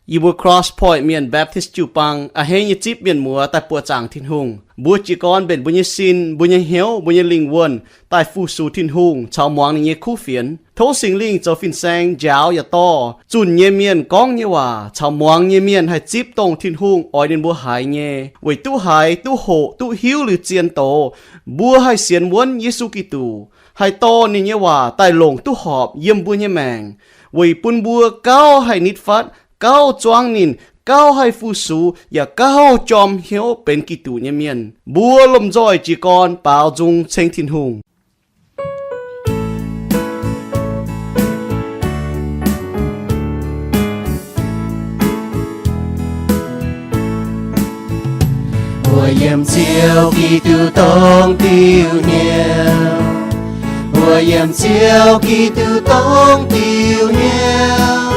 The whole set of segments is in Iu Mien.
Yie mbuo Cross Point Mienh Baptist jiu-baang a'hneiv nyei zipv mienh muoz daaih buoqc zaangc Tin-Hungh. Mbuo jiez gorn mbenc mbuo nyei sin, mbuo nyei hnyouv, mbuo nyei lingh wuonh daaih fu-sux Tin-Hungh caux muangx ninh nyei kuv fienx. Tov Singx Lingh zoux fin-saeng njaaux yaac dorh zunh nyei mienh gorngv nyei waac caux muangx nyei mienh haih zipv dongh Tin-Hungh oix ninh mbuo haiz nyei, weic duqv haiz, duqv hoqc, duqv hiuv liuz zien doz, mbuo haih sienx wuonv Yesu Giduc, haih dorh ninh nyei waac daaih longc duqv horpc yiem mbuo nyei maengc, weic bun mbuo gauh haih nitv fatv, gauh zuangv ninh, gauh haih fu-sux, yaac gauh jorm hnyouv benx Giduc nyei mienh. Mbuo lomh nzoih jiez gorn baaux nzung ceng Tin-Hungh. Mbuo yiem Ziouv Giduc dongh diuh hnyouv. Mbuo yiem Ziouv Giduc dongh diuh hnyouv.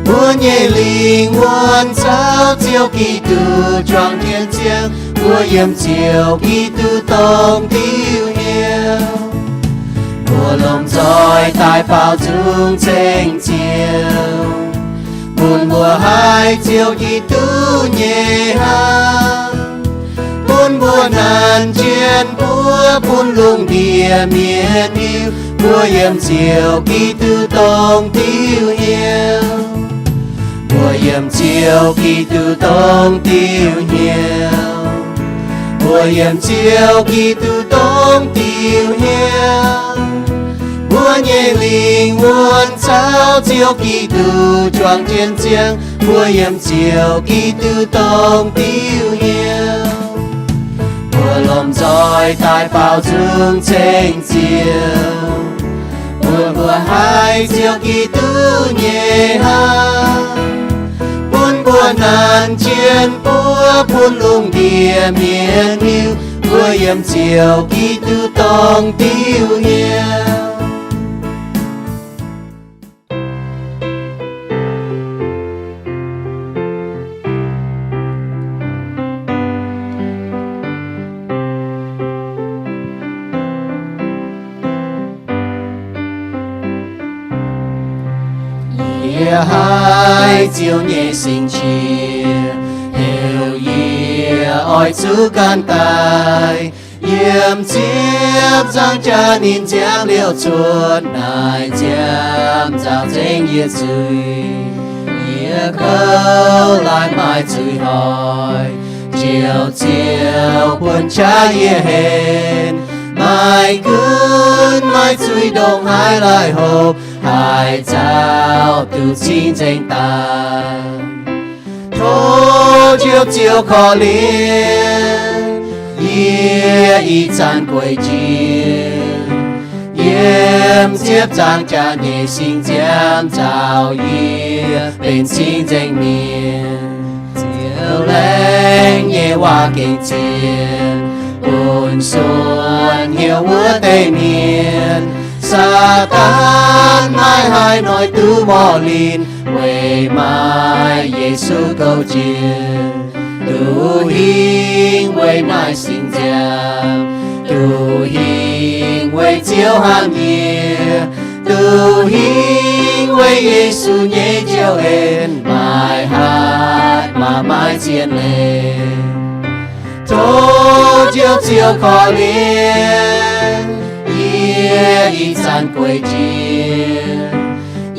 Mbuo nyei lingh wuonh caux Ziouv Giduc juangc jienv ziangh. Mbuo yiem Ziouv Giduc dongh diuh hnyouv. Mbuo lomh nzoih daaih baaux nzung ceng Ziouv, bun mbuo haiz Ziouv Giduc nyei hnamv, bun mbuo nanc jien buov, bun lungh ndiev mienh hiuv mbuo yiem Ziouv Giduc dongh diuh hnyouv. Mbuo yiem Ziouv Giduc dongh diuh hnyouv. Mbuo yiem Ziouv Giduc dongh diuh hnyouv. Mbuo nyei lingh wuonh caux Ziouv Giduc juangc jienv ziangh. Mbuo yiem Ziouv Giduc dongh diuh hnyouv. Mbuo lomh nzoih daaih baaux nzung ceng Ziouv, bun mbuo haiz Ziouv Giduc nyei hnamv, bun mbuo nanc jien buov, bun lungh ndiev mienh hiuv mbuo yiem Ziouv Giduc dongh diuh hnyouv. Yie haiz Ziouv nyei singx qiex, heuc yie oix zuqc gan daaih yiem ziepc nzaangc jaax ninh nziaamv liouh cuotv naaic nziaamv nzaaux nzengc yie zuiz. Yie kouv laaix maaih zuiz hoic, Ziouv, Ziouv buonv qaqv yie henv, maaih gunv maaih zuiz ndongc haaix laaih hopv, haih nzaaux duqv cing-nzengc daaih. Tov Ziouv, Ziouv korv-lienh yie ih zanc gueic jiex, yiem ziepc nzaangc jaax nyei singx nziaamv nzaaux yie benx cing-nzengc mienh. Ziouv laengz nyei waac gengh zien, bun suonc hnyouv wuov deix mienh. Saadaan maiv haih noic duqv morh linh, weic maaih Yesu kouv jiex. Duqv hingh weic naaiv singx nziaamv, duqv hingh weic Ziouv hnamv yie, duqv hingh weic Yesu nyei Ziouv en, maaih hatc maah, maaih zien leiz. Tov Ziouv, Ziouv korv-lienh yie ih zanc gueic jiex,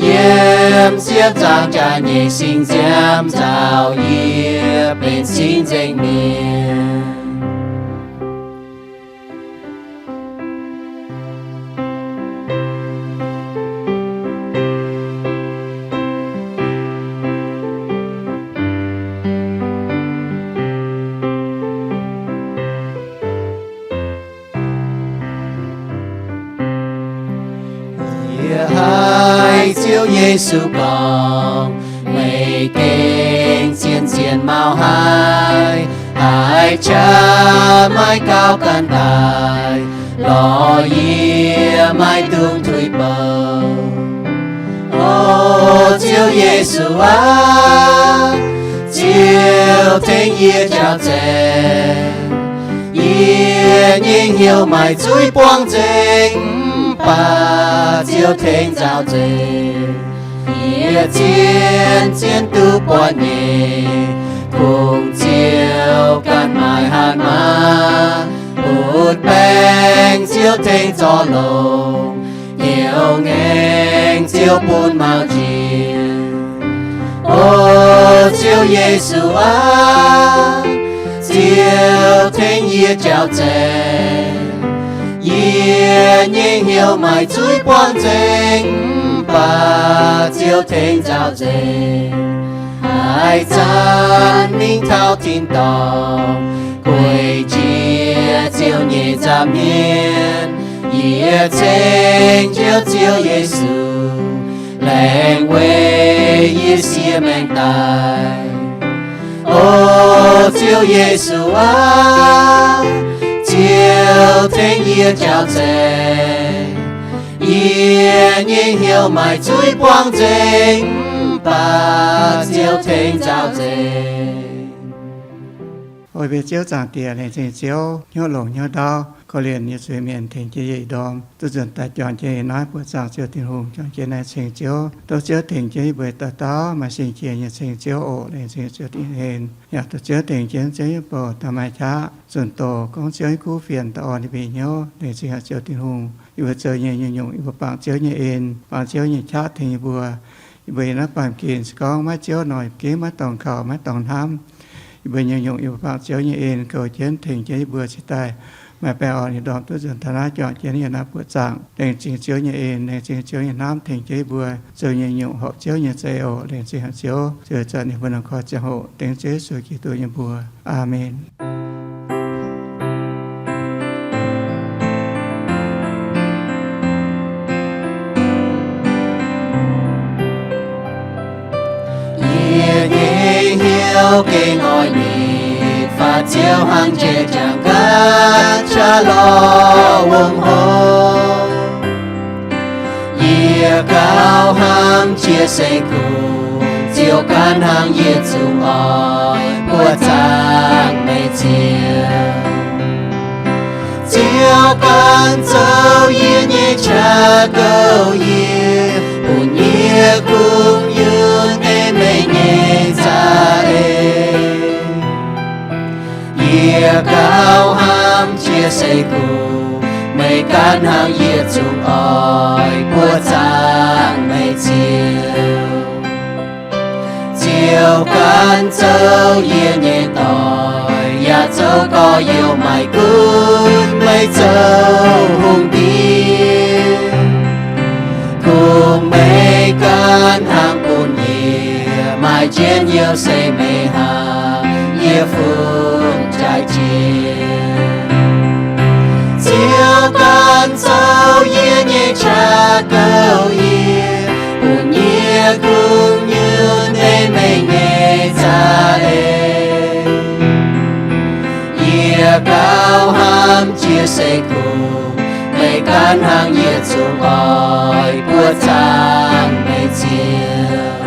yiem ziepc nzaangc jaax nyei singx nziaamv nzaaux yie benx cing-nzengc mienh. Yie haiz Ziouv Yesu gorngv, meih gengh zien-zien mauh haic, haiz qaqv maiv gauh gan daaih, lorz yie maiv dungx tuix bouh. O Ziouv Yesu aac, Ziouv tengx yie jauv-nzaeng. Yie nyei hnyouv maaih zuiz buangv nzengc, mv baac Ziouv tengx nzaaux nzengc. Yietc zien zien duqv buatc nyei, kungx Ziouv ganh maaih hatc maaz, butv baengc Ziouv tengx zorc longx, hnyouv ngaengc Ziouv bun maux njiec. O Ziouv Yesu aac, Ziouv tengx yie jauv-zeiv. Yie nyei hnyouv maaih zuiz buangh nzengc, mv baac Ziouv tengx nzauh nzengc. Haaix zanc mingh taux tin-dorngh, gueic jiex Ziouv nyei nza'hmien, yie ceng Ziouv, Ziouv Yesu, laengz weic yie siev maengc daaih. O Ziouv Yesu aac, Ziouv tengx yie jauv-zeiv. Yie nyei hnyouv maaih zuiz buangh nzengc, mv baac Ziouv tengx nzauh nzengc. O mbuo Ziouv Zaangc Diex, laengz zingh Ziouv hnyouv longx hnyouv ndau, korv-lienh yie zuiz-mienh, tengx jienv yie ih ndorm duqv nzuonx daaih juangc jienv yie naaiv buoqc zaangc Ziouv Tin-Hungh, juangc jienv naaiv ceng Ziouv. Tov Ziouv tengx jienv yie mbuo dauh dauh maaih singx qiex nyei ceng Ziouv oc. Laengz zingh Ziouv Tin-Hungh. Yaac tov Ziouv tengx jienv Ziouv nyei bouc daaih maaih qaqv zunh doz gorngv Ziouv nyei kuv fienx daaih orn yie mbuo nyei hnyouv. Laengz zingh haic Ziouv Tin-Hungh, yie mbuo zoux nyei nyungc-nyungc yie mbuo bangc Ziouv nyei en, bangc Ziouv nyei qaqv tengx yie mbuo. Yie mbuo yiem naaiv baamh gen se gorngv maiv Ziouv nor, yie mbuo gengh maiv dorngc kaux, maiv dorngc hnamv. Yie mbuo nyungc-nyungc yie mbuo bangc Ziouv nyei en, goux jienv tengx jienv yie mbuo cingx daaih maaih baengh orn ih ndorm duqv nzuonx taux naaiv juangc jienv yie naaiv buoqc zaangc. Laengz zingh Ziouv nyei en, laengz zingh Ziouv nyei hnamv tengx jienv yie mbuo zoux nyei nyungc horpc Ziouv nyei za'eix oc. Laengz zingh haic Ziouv, ziouc zanc ninh mbuo nor koi ziangh hoc dengv Ziouv Yesu Giduc nyei mbuox. Aamen. Yie nyei hnyouv gengh oix nitv faatv Ziouv hnangv jai jangx gaax qaqv lorh wuom hlo. Yie gauh hnamv jiex seix kungx, Ziouv ganh hnangv yie zungv oix buoqc zaangc meih Ziouv. Ziouv ganh zoux yie nyei qaqv gouv yie, bun yie kungx yunc ei meih nyei za'eix. Yie gauh hnamv jiex seix kungx, meih ganh hnangv yie zungv oix buoqc zaangc meih Ziouv. Ziouv ganh zoux yie nyei doic, yaac zoux gorx-youz maaih gunv meih zoux hungh ndiev. Kungx meih ganh hnangv bun yie maaih njien-youh se meih hnangv yie fun jaaix jiex. Ziouv ganh zoux yie nyei qaqv gouv yie, bun yie kungx yunc ei meih nyei za'eix. Yie gauh hnamv jiex seix kungx, meih ganh hnangv yie zungv oix buoqc zaangc meih Ziouv.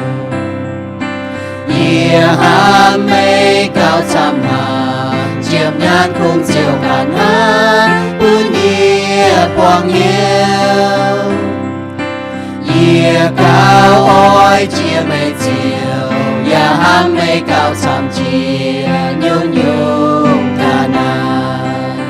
Yie hnamv meih gauh camv haic, nziemx nyaanh kungx Ziouv ganh hnangv bun yie buangh hnyouv. Yie gauh oix jiex meih Ziouv, yaac hnamv meih gauh camv jiex nyungc-nyungc ga'naaiv.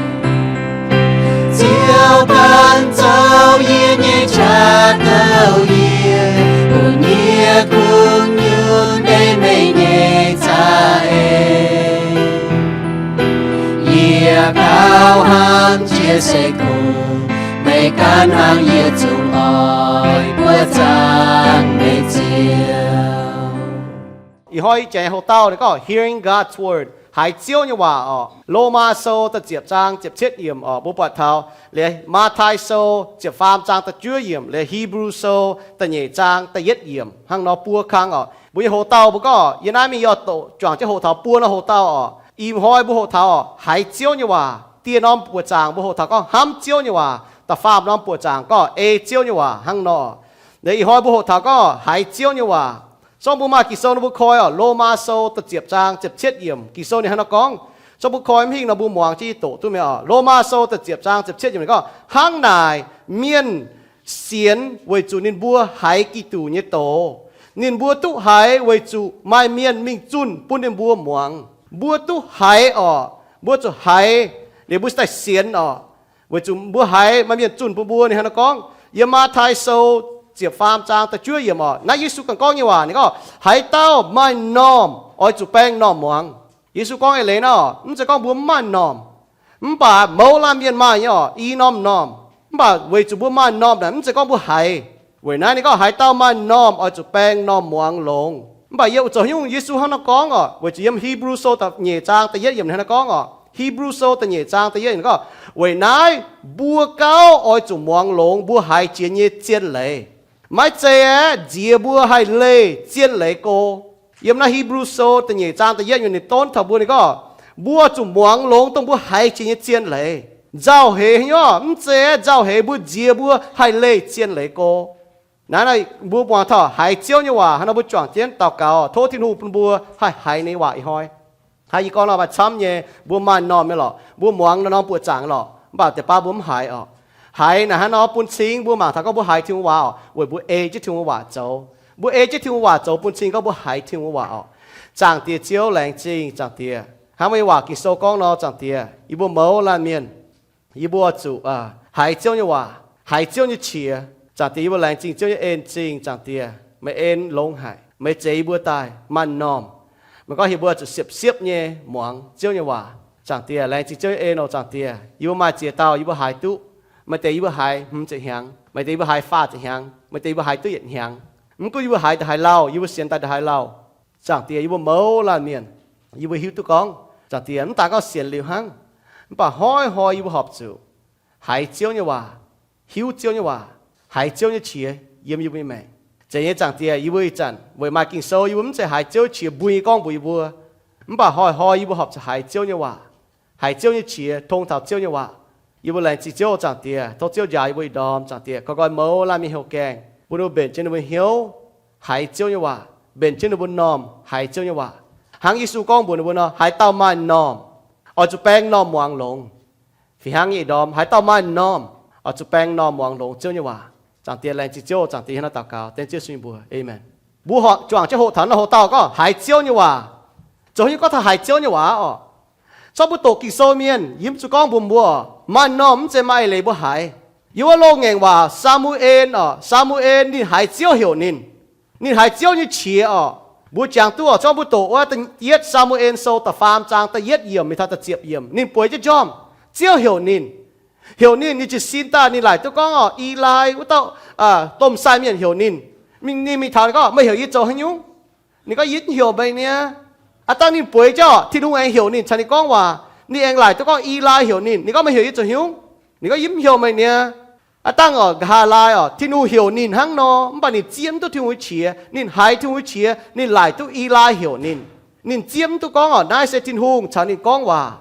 Ziouv ganh zoux yie nyei qaqv gouv yie, bun yie kungx yunc ei meih nyei za'eix. Yie gauh hnamv jiex seix kungx, meih ganh hnangv yie zungv oix buoqc zaangc meih Ziouv. Ih hnoi ih jaax houx-dauh ninh gorngv Hearing God's Word, haiz Ziouv nyei waac orqc. Lomaa Sou da'ziepc zaang ziepc cietv yiemc orqc, mbuo buatc taux liuz Matv^tai Sou ziepc faam zaang da'juov yiemc, liuz Hipv^lu Sou da'nyeic zaang da'yietv yiemc hnangv nor buo kang orqc. Mbuo nyei houx-dauh mbuo gorngv yiem naaiv mingh yie oix doqc juangc jienv hoqc taux buo norm houx-dauh orqc. Ih hnoi mbuo hoqc taux orqc, haiz Ziouv nyei waac. Dieh norm buoqc zaangc mbuo hoqc taux gorngv hnamv Ziouv nyei waac. Da'faam norm buoqc zaangc gorngv ei Ziouv nyei waac hnangv nor. Ih hnoi mbuo hoqc taux gorngv haiz Ziouv nyei waac. Zorqv mbuo maaih Ging-Sou nor mbuo koi orqc, Lomaa Sou da'ziepc zaang ziepc cietv yiemc. Ging-Sou ninh hnangv nor gorngv. Zorqv mbuo koi mv hingh nor mbuo muangx jienv yie doqc duqv mi'aqv orqc. Lomaa Sou da'ziepc zaang ziepc cietv yiemc ninh gorngv, hnangv naaic mienh sienx weic zuqc ninh mbuo haiz Giduc nyei doz. Ninh mbuo duqv haiz weic zuqc maaih mienh mingh zunh bun ninh mbuo muangx. Mbuo duqv haiz orqc, mbuo zuqc haiz, liuz mbuo daaih sienx orqc. Weic zuqc mbuo haiz maaih mienh zunh bun mbuo. Ninh hnangv naaiv gorngv, yiem Matv^tai Sou ziepc faam zaang da'juov yiemc orqc, naaiv Yesu ganh gorngv nyei waac. Ninh gorngv, haaix dauh maaih m'normh oix zuqc baeng m'normh muangx. Yesu gorngv eix leiz nor, mv zeiz gorngv mbuo mv maaih m'normh, mv baac mouz laanh mienh maaih nyei orqc, i norm m'normh. Mv baac weic zuqc mbuo maaih m'normh naaic, mv zeiz gorngv mbuo haiz. Weic naaiv ninh gorngv, haaix dauh maaih m'normh oix zuqc baeng m'normh muangx longx. Mv baac yie zoux haaix nyungc Yesu hnangv naaiv gorngv orqc? Weic zuqc yiem Hipv^lu Sou da'nyeic zaang da'yietv yiemc ninh hnangv naaiv gorngv orqc. Hipv^lu Sou da'nyeic zaang da'yietv yiemc gorngv, weic naaiv mbuo gauh oix zuqc muangx longx mbuo haiz jiex nyei zien leiz. Maiv zeiz aeqv, nziex mbuo haih leih zien leiz go. Yiem naaiv Hipv^lu Sou da'nyeic zaang da'yietv yiemc ninh donv taux mbuo, ninh gorngv, mbuo zuqc muangx longx dongh mbuo haiz jiex nyei zien leiz. Nzauh heix haaix nyungc? Mv zeiz aeqv, nzauh heix mbuo nziex mbuo haih leih zien leiz go. Naaiv, naaiv mbuo muangx taux haiz Ziouv nyei waac hnangv nor, mbuo juangc jienv daux gaux tov Tin-Hungh bun mbuo haih haiz ninh nyei waac ih hnoi. Hnangv yie gorngv nor, maaih camv nyei mbuo maaih m'normh nyei lorqc, mbuo muangx nor norm buoqc zaangc lorqc, mv baac deix baav mbuo mv haiz orqc. Haiz naaic hnangv nor bun cing mbuo mangc taux gorngv mbuo haiz Tin-Hungh waac orqc, weic mbuo ei jienv Tin-Hungh waac zoux. Mbuo ei jienv Tin-Hungh waac zoux bun cing gorngv mbuo haiz Tin-Hungh waac orqc. Zaangc Diex Ziouv, laengz zingh Zaangc Diex. Hnangv meih nyei waac Ging-Sou gorngv nor, Zaangc Diex, yie mbuo mouz laanh mienh, yie mbuo zuqc haiz Ziouv nyei waac, haiz Ziouv nyei qiex. Zaangc Diex, yie mbuo laengz zingh Ziouv nyei en-zingh. Zaangc Diex, meih en longx haic, meih zeix yie mbuo daaih maaih m'normh. Meih gorngv heuc mbuo zuqc siepv-siepv nyei muangx Ziouv nyei waac. Zaangc Diex, laengz zingh Ziouv nyei en oc. Zaangc Diex, yie mbuo maaih ziex dauh yie mbuo haiz duqv. Maaih deix yie mbuo haiz hmz ziepc hnyangx, maaih deix yie mbuo haiz faah ziepc hnyangx, maaih deix yie mbuo haiz duqv yietc hnyangx. Mv gunv yie mbuo haiz daaih haaix lauh, yie mbuo sienx daaih daaih haaix lauh, Zaangc Diex, yie mbuo mouz laanh mienh, yie mbuo hiuv duqv gorngv, Zaangc Diex, mv daaih gorngv sienx liuz hnangv, mv baac hnoi-hnoi yie mbuo horpc zuqc haiz Ziouv nyei waac, hiuv Ziouv nyei waac, haiz Ziouv nyei qiex yiem yie mbuo nyei maengc. Zeiz nyei Zaangc Diex, yie mbuo ih zanc weic maaih Ging-Sou, yie mbuo mv zeiz haiz Ziouv qiex mbui gorngv mbuox yie mbuo. Mv baac hnoi-hnoi yie mbuo horpc zuqc haiz Ziouv nyei waac, haiz Ziouv nyei qiex, tong taux Ziouv nyei waac. Yie mbuo laengz zingh Ziouv, Zaangc Diex. Tov Ziouv njaaux yie mbuo ih ndorm, Zaangc Diex, goix goix mouz laanh mienh heuc gaengh, bun ninh mbuo mbenc jienv ninh mbuo hnyouv haiz Ziouv nyei waac, mbenc jienv ninh mbuo m'normh haiz Ziouv nyei waac. Hnangv Yesu gorngv mbuox ninh mbuo nor, haaix dauh maaih m'normh oix zuqc baeng m'normh muangx longx. Fih hnangv nyei ih ndorm, haaix dauh maaih m'normh oix zuqc baeng m'normh muangx longx Ziouv nyei waac. Zaangc Diex, laengz zingh Ziouv, Zaangc Diex, hnangv naaiv daux gaux dengv Ziouv Yesu nyei mbuox, aamen. Mbuo juangc jienv hoqc taux naaiv hoqc dauh gorngv haaix Ziouv nyei waac, zoux haaix nyungc gorngv taux haiz Ziouv nyei waac orqc? Zorqv mbuo doqc Ging-Sou mienh, yie mv zuqc gorngv mbuox mbuo, maaih m'normh mv zeiz maaih eix leiz mbuo haiz. Yiem wuov loz-ngaengc waac Saa^mu^en orqc, Saa^mu^en ninh haiz Ziouv heuc ninh. Ninh haiz Ziouv nyei qiex orqc. Mbuo jangx duqv orqc, zorqv mbuo doqc wuov da'yietv Saa^mu^en Sou da'faam zaang da'yietv yiemc mingh taux da'ziepc yiemc, ninh bueix jienv njormh, Ziouv heuc ninh. Heuc ninh, ninh jiez sin daaih ninh laaic duqv gorngv orqc, Eli wuov dauh domh sai mienh heuc ninh. Ninh mingh taux ninh gorngv, meih heuc yie zoux haaix nyungc? Ninh gorngv, yie mv heuc meih niaa. Aav dangh ninh bueix jienv orqc, Tin-Hungh aengx heuc ninh caux ninh gorngv waac. Ninh aengx laaic duqv gorngv Eli heuc ninh. Ninh gorngv, meih heuc yie zoux haaix nyungc? Ninh gorngv, yie mv heuc meih niaa. Aav dangh orqc, nqa'haav laai orqc, Tin-Hungh heuc ninh hnangv nor, mv baac ninh zieqv mv duqv Tin-Hungh nyei qiex. Ninh haiz Tin-Hungh nyei qiex, ninh laaic duqv Eli heuc ninh. Ninh zieqv mv duqv gorngv orqc, naaiv se Tin-Hungh caux ninh gorngv waac.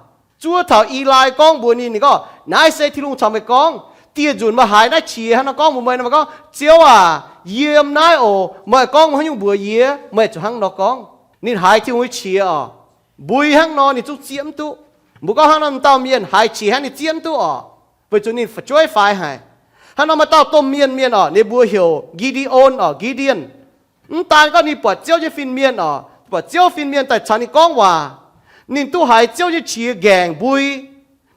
Zuov taux Eli gorngv mbuox ninh, ninh gorngv, naaiv se Tin-Hungh caux meih gorngv. Dieh nzunc meih haiz naaiv qiex hnangv nor gorngv mbuox meih nor, meih gorngv, Ziouv aac, yiem naaiv oc. Meih gorngv haaix nyungc mbuox yie, meih zuqc hnangv nor gorngv. Ninh haiz Tin-Hungh nyei qiex orqc, mbui hnangv nor ninh zungv zieqv mv duqv. Mbuo gorngv hnangv nor, dauh mienh haiz qiex hnangv ninh zieqv mv duqv orqc, weic zuqc ninh fu'jueiv faix haic. Hnangv nor maaih dauh domh mienh mienh orqc, ninh mbuo heuc Gi^nde^on orqc, Gideon. Mv daan gorngv ninh buatc Ziouv nyei fin-mienh orqc, buatc Ziouv fin-mienh daaih caux ninh gorngv waac, ninh duqv haiz Ziouv nyei qiex nqaengc mbui.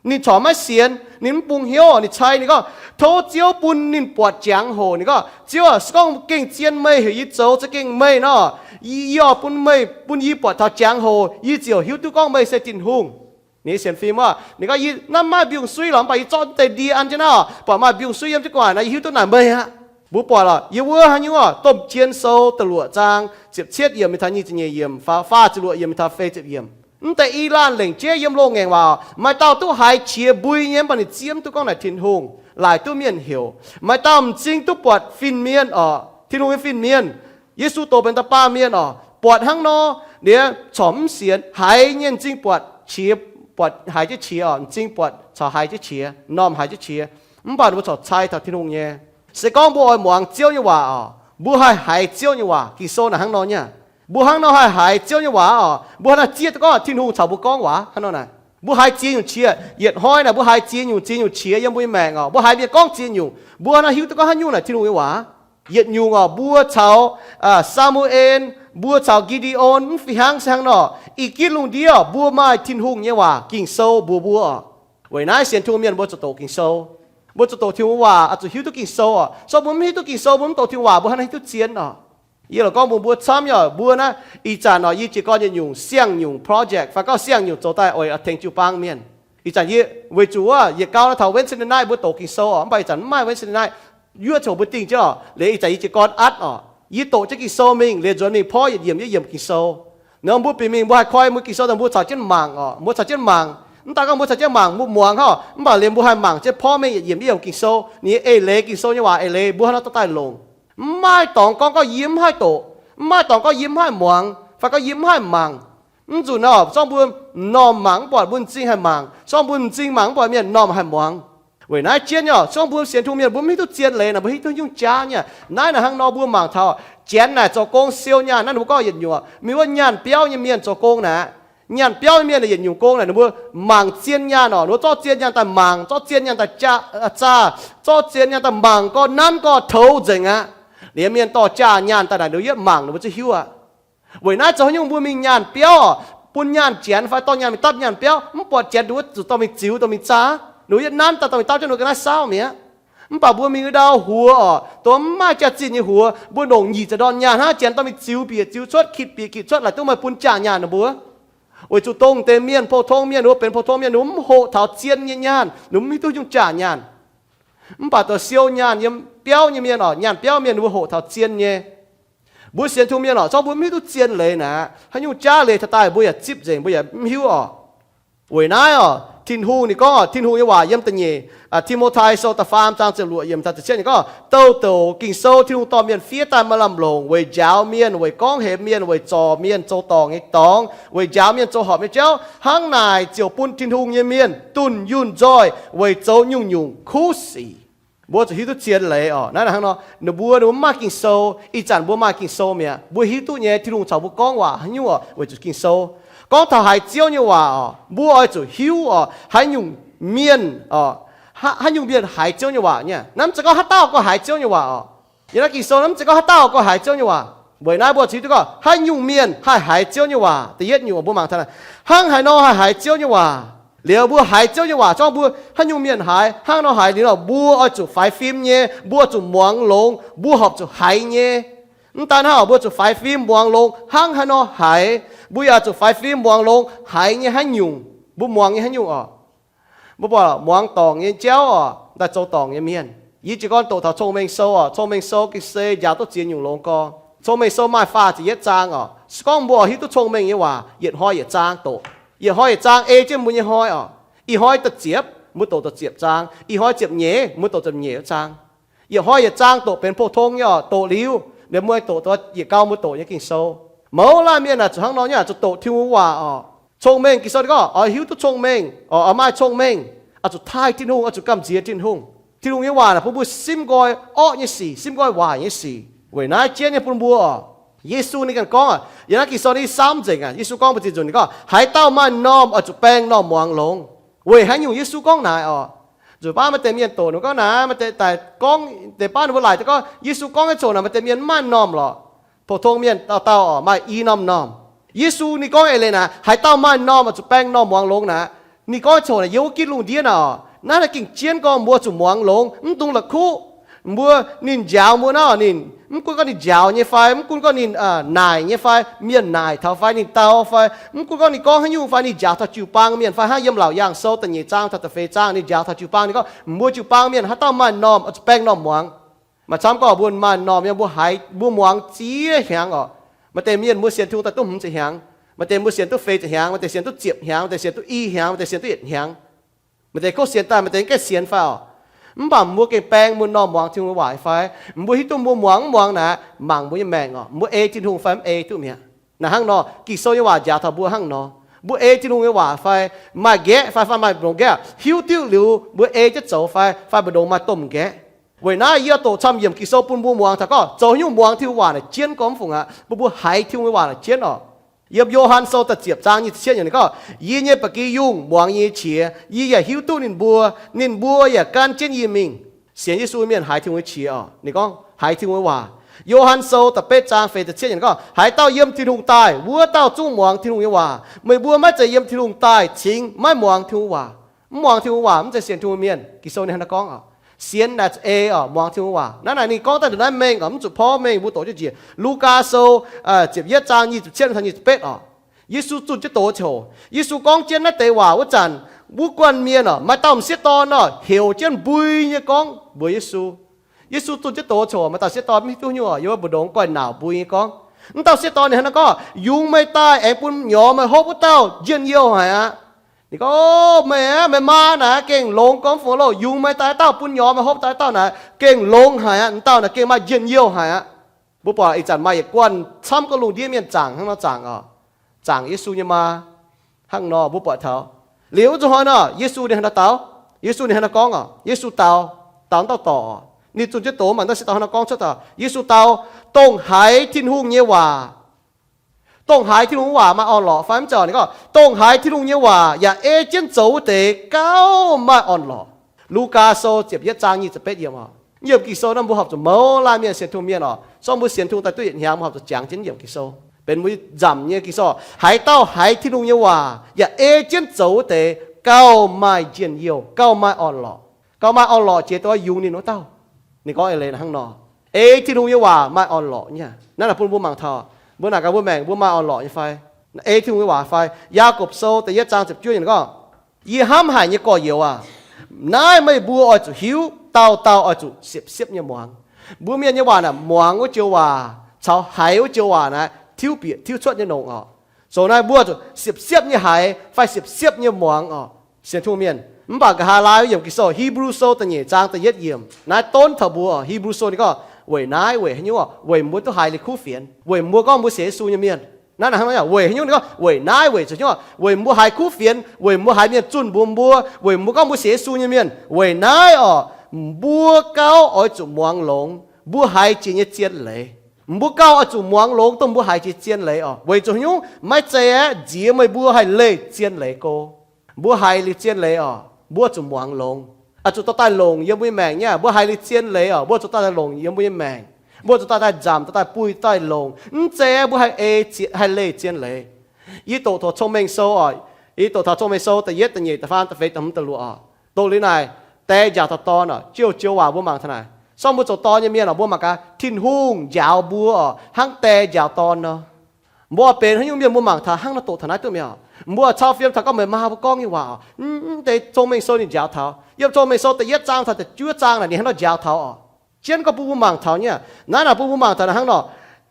Ninh corc maiv sienx, ninh mv bungx hnyouv orqc, ninh cai, ninh gorngv, tov Ziouv bun ninh buatc jangx-hoc. Ninh gorngv, Ziouv aac, se gorngv gengh zien meih heuc yie zoux za'gengh meih nor, yie, yie oix bun meih, bun yie buatc taux jangx-hoc, yie ziouc hiuv duqv gorngv meih se Tin-Hungh. Ninh sienx fim orqc, ninh gorngv, yie naaiv maiv maaih mbiungc-suiv lorqc, mv baac yie zorqv deix ndie an jienv naaiv orqc, buatc maaih mbiungc-suiv yiem jienv gu'nguaaic nor, yie hiuv duqv naaic meih aqv. Mbuo buatc lorqc, yiem wuov haaix nyungc orqc, Domh Jien Sou da'luoqc zaang ziepc cietv yiemc mingh taux nyic ziepc nyeic yiemc, faah, faah ziepc luoqc yiemc mingh taux feix ziepc yiemc. Mv deix Eli laengc jeiv yiem loz-ngaengc waac, maaih dauh duqv haiz qiex mbui nyei, mv baac ninh zieqv mv duqv gorngv naaic Tin-Hungh, laaic duqv mienh heuc. Maaih dauh m'zing duqv buatc fin-mienh orqc, Tin-Hungh nyei fin-mienh, Yesu doqc benx da'baamh mienh orqc, buatc hnangv nor, ninh corc mv sienx, haiz nyei m'zing buatc qiex, buatc haiz jienv qiex orqc, m'zing buatc caux haiz jienv qiex, m'normh haiz jienv qiex, mv baac ninh mbuo corc cai taux Tin-Hungh nyei. Se gorngv mbuo oix muangx Ziouv nyei waac orqc, mbuo haih haiz Ziouv nyei waac. Ging-Sou naaic hnangv nor nyei. Mbuo hnangv nor haih haiz Ziouv nyei waac orqc, mbuo hnangv naaic zieqv duqv gorngv Tin-Hungh caux mbuo gorngv waac hnangv nor naaic. Mbuo haiz ziex nyungc qiex. Yietc hnoi naaic mbuo haiz ziex nyungc, ziex nyungc qiex yiem mbuo nyei maengc orqc. Mbuo haiz mienh gorngv ziex nyungc, mbuo hnangv haaix hiuv duqv gorngv haaix nyungc naaic Tin-Hungh nyei waac? Yietc nyungc orqc, mbuo caux Saa^mu^en, mbuo caux Gi^nde^on mv fih hnangv se hnangv nor. Ih gitv lungh ndiev mbuo maaih Tin-Hungh nyei waac Ging-Sou mbuox mbuo orqc. Weic naaiv sienx Tin-Hungh mienh mbuo zuqc doqc Ging-Sou. Mbuo zuqc doqc Tin-Hungh waac, oix zuqc hiuv duqv Ging-Sou orqc. Se gorngv mbuo mv hiuv duqv Ging-Sou, mbuo mv doqc Tin-Hungh waac, mbuo hnangv haaix hiuv duqv zien orqc. Yie lorqc gorngv mbuox mbuo camv yaac mbuo naaiv ih zanc orqc, yie jiez gorn yietc nyungc siang-nyungc project fai gorngv siang-nyungc zoux daaih oix tengx jiu-baang mienh. Ih zanc yie weic zuqc wuov yietc gauh naaiv taux Wednesday night mbuo doqc Ging-Sou orqc, mv baac ih zanc mv maaih Wednesday night, yuov congx mbuo dingh jienv orqc, liuz ih zanc yie jiez gorn atv orqc, yie doqc jienv Ging-Sou mingh liuz nzuonx mingh porv yietc yiemc yietc yiemc Ging-Sou. Nor mbuo bieqc mingh mbuo haih koi mbuo Ging-Sou daaih mbuo caux jienv mangc orqc. Mbuo caux jienv mangc, mv daaih gorngv mbuo caux jienv mangc mbuo muangx hnangv, mv baac liuz mbuo haih mangc jienv porv mengh yietc yiemc yietc yiemc Ging-Sou, ninh nyei eix leiz, Ging-Sou nyei waac eix leiz mbuo hnangv nor dorh daaih longc. Mv maaih dorngx gorngv, gorngv yie mv haih doqc. Mv maaih dorngx gorngv yie mv haih muangx fai gorngv yie mv haih mangc. Mv zuqc nor, se gorngv mbuo m'normh mangc mv buatc mbuo m'zing haih mangc, se gorngv mbuo m'zing mangc mv buatc mienh m'normh haih muangx. Weic naaiv jienv nyei orqc, se gorngv mbuo sienx Tin-Hungh mienh mbuo mv hiuv duqv zien leiz naaic, mbuo hiuv duqv nyungc jaav nyei. Naaiv naaic hnangv nor mbuo mangc taux Janx naaic zoux gong siou nyaanh naaiv, ninh mbuo gorngv yietc nyungc, mingh wuov nyaanh biauv nyei mienh zoux gong naaic. Nyaanh biauv nyei mienh yietc nyungc gong naaic ninh mbuo mangc zien nyaanh orqc, ninh mbuo zorqv zien nyaanh daaih mangc, zorqv zien nyaanh daaih zaah, zorqv zien nyaanh daaih mangc gorqv, nanv gorqv, toux nzengc aqv. Liuz mienh dorh jaah nyaanh daaih naaic ninh mbuo yietv mangc ninh mbuo ziouc hiuv aqv. Weic naaiv zoux haaix nyungc mbuo mingh nyaanh biauv orqc, bun nyaanh Janx fai dorh nyaanh mingh dapv nyaanh biauv, mv buatc Janx ninh mbuo zuqc dorh mingh ziux dorh mingh zaah, ninh mbuo yietv nanv daaih dorh mingh dapv jienv ninh mbuo ga'naaiv saauv mi'aqv. Mv baac mbuo mingh wuov ndau huox orqc, dongh mv maaih jaax-zinh nyei huox, mbuo longc nyic ziepc ndorn nyaanh hnangv, Janx dorh mingh ziux bieqc ziux cuotv, kitv bieqc kitv cuotv, laaic duqv maaih bun jaah nyaanh ninh mbuo. Weic zuqc dongh deix mienh, pou-tong mienh, ninh mbuo benx pou-tong mienh, ninh mbuo mv hoqc taux zien nyei nyaanh, ninh mbuo mv hiuv duqv nyungc jaah nyaanh. Mv baac dongh siou nyaanh yiem biauv nyei mienh orqc, nyaanh biauv mienh ninh mbuo hoqc taux zien nyei. Mbuo sienx Tin-Hungh mienh orqc, se gorngv mbuo mv hiuv duqv zien leiz naaic, haaix nyungc jaav leiz taux daaih mbuo yaac zipv nzengc, mbuo yaac mv hiuv orqc. Weic naaiv orqc, Tin-Hungh ninh gorngv orqc, Tin-Hungh nyei waac yiem da'nyeic Ti^mo^tai Sou da'faam zaang ziepc luoqc yiemc taux ziepc cietv ninh gorngv, douh douc Ging-Sou Tin-Hungh dorh mienh fiev daaih maaih lamh longc weic njaaux mienh, weic gorngv hemx mienh, weic zorc mienh zoux dorngc nyei dorngx, weic njaaux mienh zoux horpc nyei jauv. Hnangv naaic ziouc bun Tin-Hungh nyei mienh dunh yunh nzoih weic zoux nyungc-nyungc kuv sic. Mbuo zuqc hiuv duqv zien leiz orqc. Naaiv hnangv nor, ninh mbuo, ninh mbuo mv maaih Ging-Sou. Ih zanc mbuo maaih Ging-Sou mi'aqv, mbuo hiuv duqv nyei Tin-Hungh caux mbuo gorngv waac haaix nyungc orqc, weic zuqc Ging-Sou. Gorngv taux haiz Ziouv nyei waac orqc, mbuo oix zuqc hiuv orqc, haaix nyungc mienh orqc, haaix nyungc mienh haiz Ziouv nyei waac nyei. Naaiv mv zeiz gorngv haaix dauh gorngv haiz Ziouv nyei waac orqc. Yiem naaiv Ging-Sou naaiv mv zeiz gorngv haaix dauh gorngv haiz Ziouv nyei waac. Weic naaiv mbuo zuqc hiuv duqv gorngv haaix nyungc mienh haih haiz Ziouv nyei waac. Da'yietv nyungc mbuo mangc taux naaic, hnangv haaix nor haih haiz Ziouv nyei waac. Liuz mbuo haiz Ziouv nyei waac, se gorngv mbuo haaix nyungc mienh haiz, hnangv nor haiz liuz nor, mbuo oix zuqc faix fim nyei, mbuo oix zuqc muangx longx, mbuo horpc zuqc haiz nyei. Mv daan hnangv, mbuo zuqc faix fim muangx longx hnangv haaix nor haiz, mbuo yaac zuqc faix fim muangx longx haiz nyei haaix nyungc, mbuo muangx nyei haaix nyungc orqc. Mbuo buatc muangx dorngc nyei jauv orqc, daaih zoux dorngc nyei mienh. Yie jiez gorn doqc taux Cong-Mengh Sou orqc, Cong-Mengh Sou Ging-Sou njaaux duqv ziex nyungc longx gorx. Cong-Mengh Sou maaih faah ziepc yietv zaang orqc. Se gorngv mbuo hiuv duqv cong-mengh nyei waac, yietc hnoi yietc zaang doqc. Yietc hnoi yietc zaang ei jienv mbuo nyei hnoi orqc. Ih hnoi da'ziepc, mbuo doqc da'ziepc zaang. Ih hnoi ziepc nyeic, mbuo doqc ziepc nyeic zaang. Yietc hnoi yietc zaang doqc benx pou-tong nyei orqc, doqc liuz, liuz mbuo doqc yietc gau mbuo doqc nyei Ging-Sou. Mouz laanh mienh aah, zuqc hnangv nor nyei aah, zuqc doqc Tin-Hungh waac orqc. Cong-mengh, Ging-Sou gorngv oix hiuv duqv cong-mengh orqc, oix maaih cong-mengh, oix zuqc taaih Tin-Hungh, oix zuqc gamh nziex Tin-Hungh. Tin-Hungh nyei waac naaic bun mbuo simv nqoi orqv nyei sic, simv nqoi waaic nyei sic. Weic naaiv jienv nyei bun mbuo orqc, Yesu ninh ganh gorngv aqv, yiem naaiv Ging-Sou naaiv samv nzengc aqv. Yesu gorngv mbu'ziex nzunc ninh gorngv, haaix dauh maaih m'normh oix zuqc baeng m'normh muangx longx. Weic haaix nyungc Yesu gorngv naaic orqc? Nzunc baav maaih deix mienh doqc ninh gorngv naaic, maaih deix daaih gorngv, deix baav ninh mbuo laaic deix gorngv Yesu gorngv nyei coc naaic maaih deix mienh mv maaih m'normh lorqc. Pou-tong mienh dauh dauh orqc maaih i norm m'normh. Yesu ninh gorngv eix leiz naaic, haaix dauh maaih m'normh oix zuqc baeng m'normh muangx longx naaic. Ninh gorngv nyei coc naaic yiem wuov gitv lungh ndiev naaic orqc. Naaiv naaic gengh jienv gorngv mbuo zuqc muangx longx, mv dungx la'kuqv. Mbuo, ninh njaaux mbuo naaiv orqc, ninh, mv gunv gorngv ninh njaaux nyei fai, mv gunv gorngv ninh naaic nyei fai, mienh naaic taux fai, ninh dau fai, mv gunv gorngv ninh gorngv haaix nyungc fai, ninh njaaux taux jiu-baang mienh fai, hnangv yiem Laauc Yaangh Sou da'nyeic zaang taux da'feix zaang ninh njaaux taux jiu-baang, ninh gorngv mbuo jiu-baang mienh haaix dauh maaih m'normh oix zuqc baeng m'normh muangx. Maaih camv gorngv mbuo maaih m'normh nyei, mbuo haiz, mbuo muangx ziex hnyangx orqc. Maaih deix mienh mbuo sienx Tin-Hungh daaih duqv hmz ziepc hnyangx, maaih deix mbuo sienx duqv feix ziepc hnyangx, maaih deix sienx duqv ziepc hnyangx, maaih deix sienx duqv i hnyangx, maaih deix sienx duqv yietc hnyangx. Maaih deix kov sienx daaih, maaih deix gaengh sienx fai orqc. Mv baac mbuo gengh baeng mbuo m'normh muangx Tin-Hungh nyei waac fai? Mbuo hiuv duqv mbuo muangx mv muangx naaic, mangc mbuo nyei maengc orqc. Mbuo ei Tin-Hungh fai mv ei duqv mi'aqv. Naaic hnangv nor, Ging-Sou nyei waac njaaux taux mbuo hnangv nor. Mbuo ei Tin-Hungh nyei waac fai? Maaih nqaeqv fai, fai maaih mbu'ndongx nqaeqv, hiuv diuv liuz mbuo ei jienv zoux fai, fai mbu'ndongx maaih domh nqaeqv. Weic naaiv yie doqc camv yiemc Ging-Sou bun mbuo muangx taux gorngv zoux haaix nyungc muangx Tin-Hungh waac naaic jienv gorngv mv fungc aqv, bun mbuo haiz Tin-Hungh nyei waac naaic jienv orqc. Yiem Yo^han Sou da'ziepc zaang nyic ziepc cietv yiemc ninh gorngv, Yie nyei ba'gi yungh muangx yie nyei qiex, yie yaac hiuv duqv ninh mbuo, ninh mbuo yaac gan jienv yie mingh. Sienx Yesu mienh haiz Tin-Hungh nyei qiex oc. Ninh gorngv haiz Tin-Hungh nyei waac. Yo^han Sou da'betv zaang feix ziepc cietv yiemc ninh gorngv, Haaix dauh yiem Tin-Hungh daaih, wuov dauh zungv muangx Tin-Hungh nyei waac. Meih mbuo maiv zeiz yiem Tin-Hungh daaih cingx maiv muangx Tin-Hungh waac. Mv muangx Tin-Hungh waac mv zeiz sienx Tin-Hungh mienh. Ging-Sou ninh hnangv naaiv gorngv oc. Sienx naaic zuqc ei oc, muangx Tin-Hungh waac. Naaiv naaic ninh gorngv daaih ndongc naaiv mengh oc, mv zuqc porv mengh, mbuo doqc jienv njiec. Lugaa Sou ziepc yietv zaang nyic ziepc cietv taux nyic ziepc betv oc. Yesu zunh jienv doz ziouc, Yesu gorngv jienv naaiv deix waac wuov zanc, wuov guanh mienh oc, maaih dauh m'sieqv dorn oc, heuc jienv mbui nyei gorngv mbuox Yesu. Yesu zunh jienv doz ziouc, maaih dauh sieqv dorn mv hiuv duqv nyungc oc, yiem wuov mbu'ndongx guanh nauc mbui nyei gorngv. Mv dauh sieqv dorn ninh hnangv naaiv gorngv, Yungz meih daaih aengx bun nyorx meih hopv wuov dauh njien-youh haic aqv. Ninh gorngv, Meih aqv, meih maa naaic gengh longx gorngv fungx loh, yungz meih daaih dauh bun nyorx meih hopv daaih dauh naaic gengh longx haic aqv. M'dauh naaic gengh maaih njien-youh haic aqv. Mbuo buatc ih zanc maaih yietc guanh camv gorngv lungh ndiev mienh zaangc hnangv nor zaangc oc. Zaangc Yesu nyei maa hnangv nor mbuo buatc taux. Liuz wuov zuqc hnoi nor Yesu ninh hnangv nor daux, Yesu ninh hnangv nor gorngv oc. Yesu daux, daux dauh dorc, ninh zunh jienv doz mangc dauh sieqv dorn hnangv nor gorngv cuotv daaih. Yesu daux, Dongh haiz Tin-Hungh nyei waac, dongh haiz Tin-Hungh waac maaih orn-lorqc fai mv zeiz oc? Ninh gorngv, Dongh haiz Tin-Hungh nyei waac yaac ei jienv zoux wuov deix gauh maaih orn-lorqc. Lugaa Sou ziepc yietv zaang nyic ziepc betv yiemc oc. Yiem Ging-Sou naaiv mbuo horpc zuqc mouz laanh mienh sienx Tin-Hungh mienh oc. Zorqv mbuo sienx Tin-Hungh daaih duqv yietc hnyangx mbuo horpc zuqc jangx jienv yiem Ging-Sou. Benx mbuo nzamc nyei Ging-Sou. Haaix dauh haiz Tin-Hungh nyei waac yaac ei jienv zoux wuov deix gauh maaih njien-youh, gauh maaih orn-lorqc. Gauh maaih orn-lorqc jiex dongh yungz ninh wuov dauh. Ninh gorngv eix leiz hnangv nor. Ei Tin-Hungh nyei waac maaih orn-lorqc nyei. Naaiv naaic bun mbuo mangc taux, mbuo naaic gaax mbuo maengc mbuo maaih orn-lorqc nyei fai? Ei Tin-Hungh nyei waac fai? Yaakob Sou da'yietv zaang ziepc juov yiemc gorngv, Yie hnamv haic nyei gorx-youz aac, naaiv meih mbuo oix zuqc hiuv, dauh dauh oix zuqc siepv-siepv nyei muangx. Mbuo mienh nyei waac naaic muangx wuov joux waac caux haiz wuov joux waac naaiv tiuv bieqc tiuv cuotv nyei nongc oc. Zoux naaiv mbuo zuqc siepv-siepv nyei haiz fai siepv-siepv nyei muangx oc. Sienx Tin-Hungh mienh, mv baac nqa'haav laai wuov yiemc Ging-Sou, Hipv^lu Sou da'nyeic zaang da'yietv yiemc naaiv donv taux mbuo. Hipv^lu Sou ninh gorngv, Weic naaiv, weic haaix nyungc? Weic mbuo duqv haiz liuz kuv fienx, weic mbuo gorngv mbuo sienx Yesu nyei mienh. Naaiv naaic hnangv nor, weic haaix nyungc? Ninh gorngv weic naaiv, weic zuqc nyungc, weic mbuo haiz kuv fienx, weic mbuo haiz mienh zunh mbuox mbuo, weic mbuo gorngv mbuo sienx Yesu nyei mienh. Weic naaiv oc, mbuo gauh oix zuqc muangx longx mbuo haiz jiex nyei zien leiz. Mbuo gauh oix zuqc muangx longx dongh mbuo haiz jiex zien leiz oc. Weic zuqc haaix nyungc? Maiv zeiz aeqv, nziex meih mbuo haih leih zien leiz go. Mbuo haiz liuz zien leiz oc, mbuo zuqc muangx longx. Oix zuqc dorh daaih longc yiem mbuo nyei maengc nyei. Mbuo haiz liuz zien leiz oc, mbuo zuqc dorh daaih longc yiem mbuo nyei maengc. Mbuo zuqc dorh daaih nzamc, dorh daaih buih, dorh daaih longc. Mv zeiz aeqv, mbuo haih ei, haih leih zien leiz. Yie doqc taux Cong-Mengh Sou oc. Yie doqc taux Cong-Mengh Sou da'yietv, da'nyeic, da'faam, da'feix, da'hmz, da'luoqc oc. Doqc liuz naaic, die njaaux taux dorn oc. Joux joux waac mbuo mangc taux naaic, sorng mbuo zoux dorn nyei mienh oc, mbuo mangc gaax Tin-Hungh njaaux mbuo oc, hnangv die njaaux dorn nor. Mbuo benx haaix nyungc mienh mbuo mangc taux hnangv nor doqc taux naaiv duqv mi'aqv oc. Mbuo cau fiem taux gorngv meih maa mbuo gorngv nyei waac oc, mv deix Cong-Mengh Sou ninh njaaux taux. Yiem Cong-Mengh Sou da'yietv zaang taux da'juov zaang naaic ninh hnangv nor njaaux taux oc. Jienv gorngv bun mbuo mangc taux nyei. Naaiv naaic bun mbuo mangc taux naaic hnangv nor.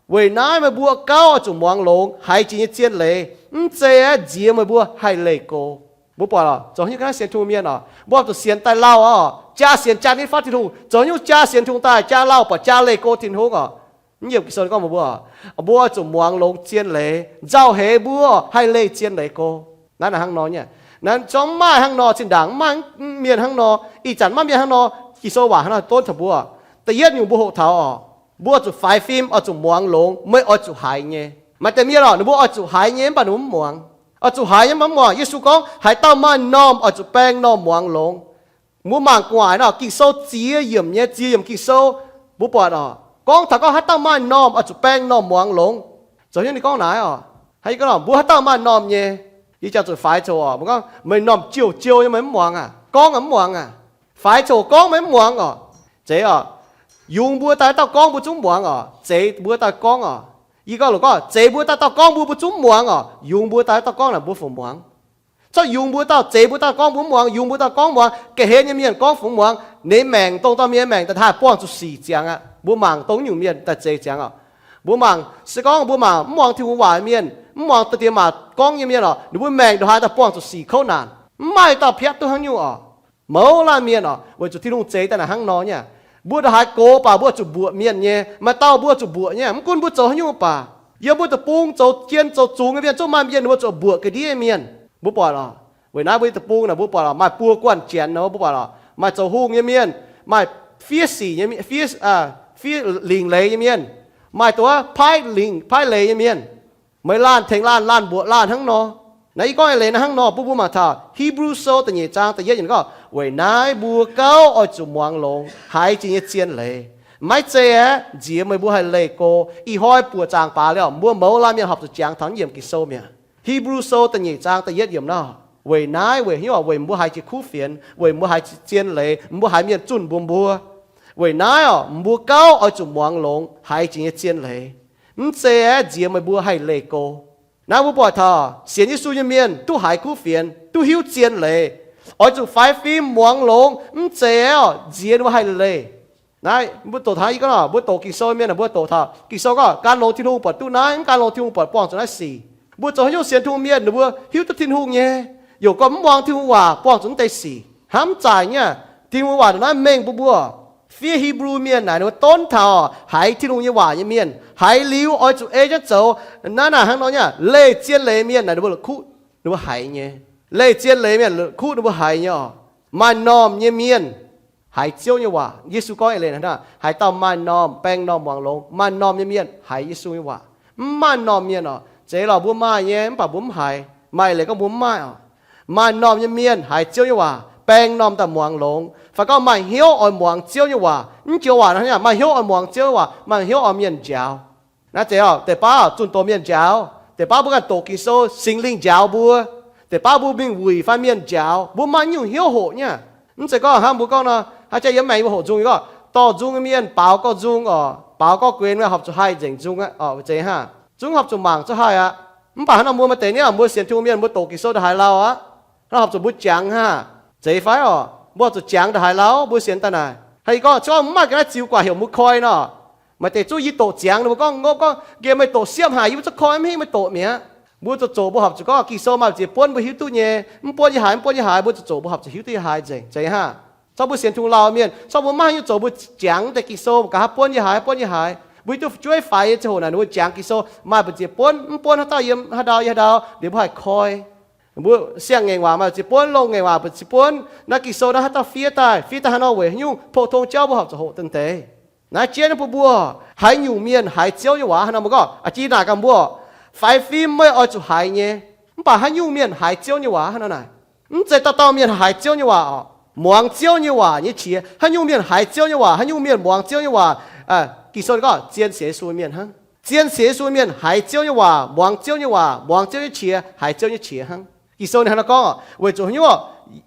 Weic naaiv meih mbuo gauh oix zuqc muangx longx haiz jiex nyei zien leiz. Mv zeiz aeqv, nziex meih mbuo haih leih go. Mbuo buatc oc, zoux haaix nyungc ga'naaiv sienx Tin-Hungh mienh oc, mbuo oix zuqc sienx daaih lauh oc, jaa sienx jaa nitv fatv Tin-Hungh. Zoux haaix nyungc jaa sienx Tin-Hungh daaih jaa lauh buatc jaa leih go Tin-Hungh oc. Mv yiemc Ging-Sou gorngv mbuo, mbuo oix zuqc muangx longx zien leiz, nzauh heix mbuo haih leih zien leiz go. Naaiv naaic hnangv nor nyei. Naaiv zorngv mv maaih hnangv nor zinh ndaangc, mv maaih mienh hnangv nor, ih zanc maiv mienh hnangv nor. Ging-Sou waac hnangv nor donv taux mbuo. Da'yietv nyungc mbuo hoqc taux oc, mbuo oix zuqc faix fim, oix zuqc muangx longx, meih oix zuqc haiz nyei. Maaih deix mienh oc, ninh mbuo oix zuqc haiz nyei mv baac ninh mbuo mv muangx. Oix zuqc haiz nyei mv baac mv muangx. Yesu gorngv, Haaix dauh maaih m'normh oix zuqc baeng m'normh muangx longx. Mbuo mangc gu'nguaaic nor, Ging-Sou ziex yiemc nyei, ziex yiemc Ging-Sou, mbuo buatc oc, gorngv taux gorngv haaix dauh maaih m'normh oix zuqc baeng m'normh muangx longx. Zoux haaix nyungc ninh gorngv naaiv oc? Haaix nyungc gorngv mbuo haaix dauh maaih m'normh nyei, yie jangx zuqc faix coc oc. Mbuo gorngv meih m'normh jiouv jiouv nyei, meih mv muangx aac? Gorngv aac mv muangx aac? Faix coc gorngv meih mv muangx oc. Zeiz oc. Yungz mbuo daaih dauh gorngv mbuo zungv muangx oc. Zeiz mbuo daaih gorngv oc. Yie gorngv longc gorngv zeiz mbuo daaih dauh gorngv mbuo, mbuo zungv muangx oc. Yungz mbuo daaih dauh gorngv naaic mbuo fungc muangx. Corc yungz mbuo dauh, zeiz mbuo dauh gorngv mbuo mv muangx, yungz mbuo dauh gorngv muangx, ga'hlen nyei mienh gorngv fungx muangx. Ninh maengc dongh dauh mienh maengc daaih haih buangh zuqc sic ziangx aqv. Mbuo mangc dongh nyungc mienh daaih zeiz ziangx oc. Mbuo mangc, se gorngv mbuo mangc mv muangx Tin-Hungh waac mienh, mv muangx da'diex maac gorngv nyei mienh oc, ninh mbuo maengc ndongc haaix daaih buangh zuqc sic kouv naanc. Mv maaih dauh piatv duqv hnangv nyungc oc. Mouz laanh mienh oc, weic zuqc Tin-Hungh zeix daaih naaic hnangv nor nyei. Mbuo ndongc haaix gox baac mbuo oix zuqc mbuoqc mienh nyei. Maaih dauh mbuo oix zuqc mbuoqc nyei, mv gunv mbuo zoux haaix nyungc baac. Yiem mbuo deic-bung zoux jien zoux zungx nyei mienh zungv maaih mienh ninh mbuo zuqc mbuoqc ga'ndiev mienh. Mbuo buatc oc. Weic naaiv mbuo nyei deic-bung naaic mbuo buatc oc, maaih buo guanh janx nor mbuo buatc oc, maaih zoux hungh nyei mienh, maaih fiev sic nyei, fiev, fiev lingc leiz nyei mienh, maaih dongh paaiv lingc paaiv leiz nyei mienh. Meih laanh tengx laanh, laanh mbuoqc laanh hnangv nor. Naaiv yie gorngv eix leiz naaiv hnangv nor, bun mbuo mangc taux Hipv^lu Sou da'nyeic zaang da'yietv yiemc gorngv, weic naaiv mbuo gauh oix zuqc muangx longx haiz jiex nyei zien leiz. Maiv zeiz aeqv, nziex meih mbuo haih leih go. Ih hnoi buoqc zaangc baac liuz, mbuo mouz laanh mienh horpc zuqc jangx taux naaiv yiemc Ging-Sou mi'aqv. Hipv^lu Sou da'nyeic zaang da'yietv yiemc nor, weic naaiv, weic hnyouv weic mbuo haiz jiex kuv fienx, weic mbuo haiz jiex zien leiz, mbuo haiz mienh zunh mbuo mbuo. Weic naaiv orqc, mbuo gauh oix zuqc muangx longx haiz jiex nyei zien leiz. Mv zeiz aeqv, nziex meih mbuo haih leih go. Naaiv mbuo buatc taux sienx Yesu nyei mienh duqv haiz kuv fienx, duqv hiuv zien leiz, oix zuqc faix fim muangx longx, mv zeiz aeqv, nziex ninh mbuo haih leih. Naaiv mbuo doqc taux, yie gorngv mbuo doqc Ging-Sou mienh, mbuo doqc taux Ging-Sou gorngv gan longx Tin-Hungh buatc duqv naaiv, mv gan longx Tin-Hungh buatc buangh zuqc naaiv sic. Mbuo zoux haaix nyungc sienx Tin-Hungh mienh, ninh mbuo hiuv duqv Tin-Hungh nyei, yaac gorngv mv muangx Tin-Hungh waac buangh zuqc mv deix sic, hnamv zaaic nyei. Tin-Hungh waac ndongc naaiv mengh mbuo mbuo. Fiev Hipv^lu Mienh naaic ninh mbuo donv taux haiz Tin-Hungh nyei waac nyei mienh, haiz liuz oix zuqc ei jienv zoux. Naaiv naaic hnangv nor nyei, leih zien leiz mienh naaic ninh mbuo la'kuqv ninh mbuo haiz nyei. Leih zien leiz mienh la'kuqv ninh mbuo haiz nyei orqc. Maaih normh nyei mienh haiz Ziouv nyei waac. Yesu gorngv eix leiz hnangv, haaix dauh maaih normh, baeng normh muangx longx. Maaih normh nyei mienh haiz Yesu nyei waac. Mv maaih normh mienh orqc, zeiz lorqc mbuo maaih nyei mv baac mbuo mv haiz. Maaih eix leiz gorngv mbuo mv maaih orqc. Maaih normh nyei mienh haiz Ziouv nyei waac, baeng normh daaih muangx longx. Fai gorngv maaih hnyouv oix muangx Ziouv nyei waac. Mv joux waac hnangv, maaih hnyouv oix muangx Ziouv nyei waac, maaih hnyouv oix mienh njaaux. Naaiv zeiz orqc, deix baav zunh doz mienh njaaux. Deix baav mbuo ganh doqc Ging-Sou, Singx Lingh njaaux mbuo. Deix baav mbuo mingh wuic fai mienh njaaux, mbuo maaih nyungc hnyouv hoqc nyei. Mv zeiz gorngv hnangv mbuo gorngv nor, haaix jaax yiem maengx mbuo hoqc nzung nyei gorngv, dorh nzung nyei mienh baaux gorx nzung orqc, baaux gorx guenx horpc zuqc haih nzengc nzung aqv orqc, zeiz hnangv. Zungv horpc zuqc mangc zuqc haih aqv. Mv baac hnangv nor mbuo maaih deix niaa, mbuo sienx Tin-Hungh mienh mbuo doqc Ging-Sou ndongc haaix lauh aqv, hnangv horpc zuqc mbuo jangx hnangv, zeiz fai orqc? Mbuo horpc zuqc jangx ndongc haaix lauh mbuo sienx daaih naaic. Hnangv yie gorngv, se gorngv mv maaih ga'naaiv ziux guaax heuc mbuo koi nor, maaih deix zungv yie doqc ziangx ninh mbuo gorngv, gorngv, gorngv, nqemh meih doqc siepv haic, yie mbuo zungv koi mv hingh meih doqc mi'aqv. Mbuo zoqc zoqc mbuo horpc zuqc gorngv Ging-Sou maaih ziex buonv mbuo hiuv duqv nyei, mv buonv yie haiz, mv buonv yie haiz, mbuo zoqc zoqc mbuo horpc zuqc hiuv duqv yie haiz nzengc, zeiz hnangv. Zorqv mbuo sienx Tin-Hungh lauh mienh, zorqv mbuo mv maaih haaix nyungc zoux, mbuo jangx deix Ging-Sou mbuo gaax haaix buonv yie haiz, haaix buonv yie haiz, mbuo hiuv duqv fu'jueiv faix nyei ziangh hoc naaic ninh mbuo jangx Ging-Sou maaih mbu'ziex buonv, mv buonv haaix dauh yiem haaix ndau yie haaix ndau, liuz mbuo haih koi. Mbuo siang-ngaengc waac maaih ziex buonv, longh ngaengc waac maaih ziex buonv. Naaiv Ging-Sou naaiv haaix dauh fiev daaih, fiev daaih haaix nor weic haaix nyungc, pou-tong jauv mbuo horpc zuqc hoqc deix deix. Naaiv jienv mbuo mbuo haiz nyungc mienh haiz Ziouv nyei waac hnangv nor, mbuo gorngv, a'jiex naaic gaax mbuo, faix fim meih oix zuqc haiz nyei. Mv baac haaix nyungc mienh haiz Ziouv nyei waac hnangv nor naaic? Mv zeiz dauh dauh mienh haiz Ziouv nyei waac orqc. Muangx Ziouv nyei waac nyei qiex. Haaix nyungc mienh haiz Ziouv nyei waac, haaix nyungc mienh muangx Ziouv nyei waac? Ging-Sou gorngv zien sienx Yesu mienh hnangv. Zien sienx Yesu mienh haiz Ziouv nyei waac, muangx Ziouv nyei waac, muangx Ziouv nyei qiex, haiz Ziouv nyei qiex hnangv. Ging-Sou ninh hnangv nor gorngv, weic zuqc haaix nyungc?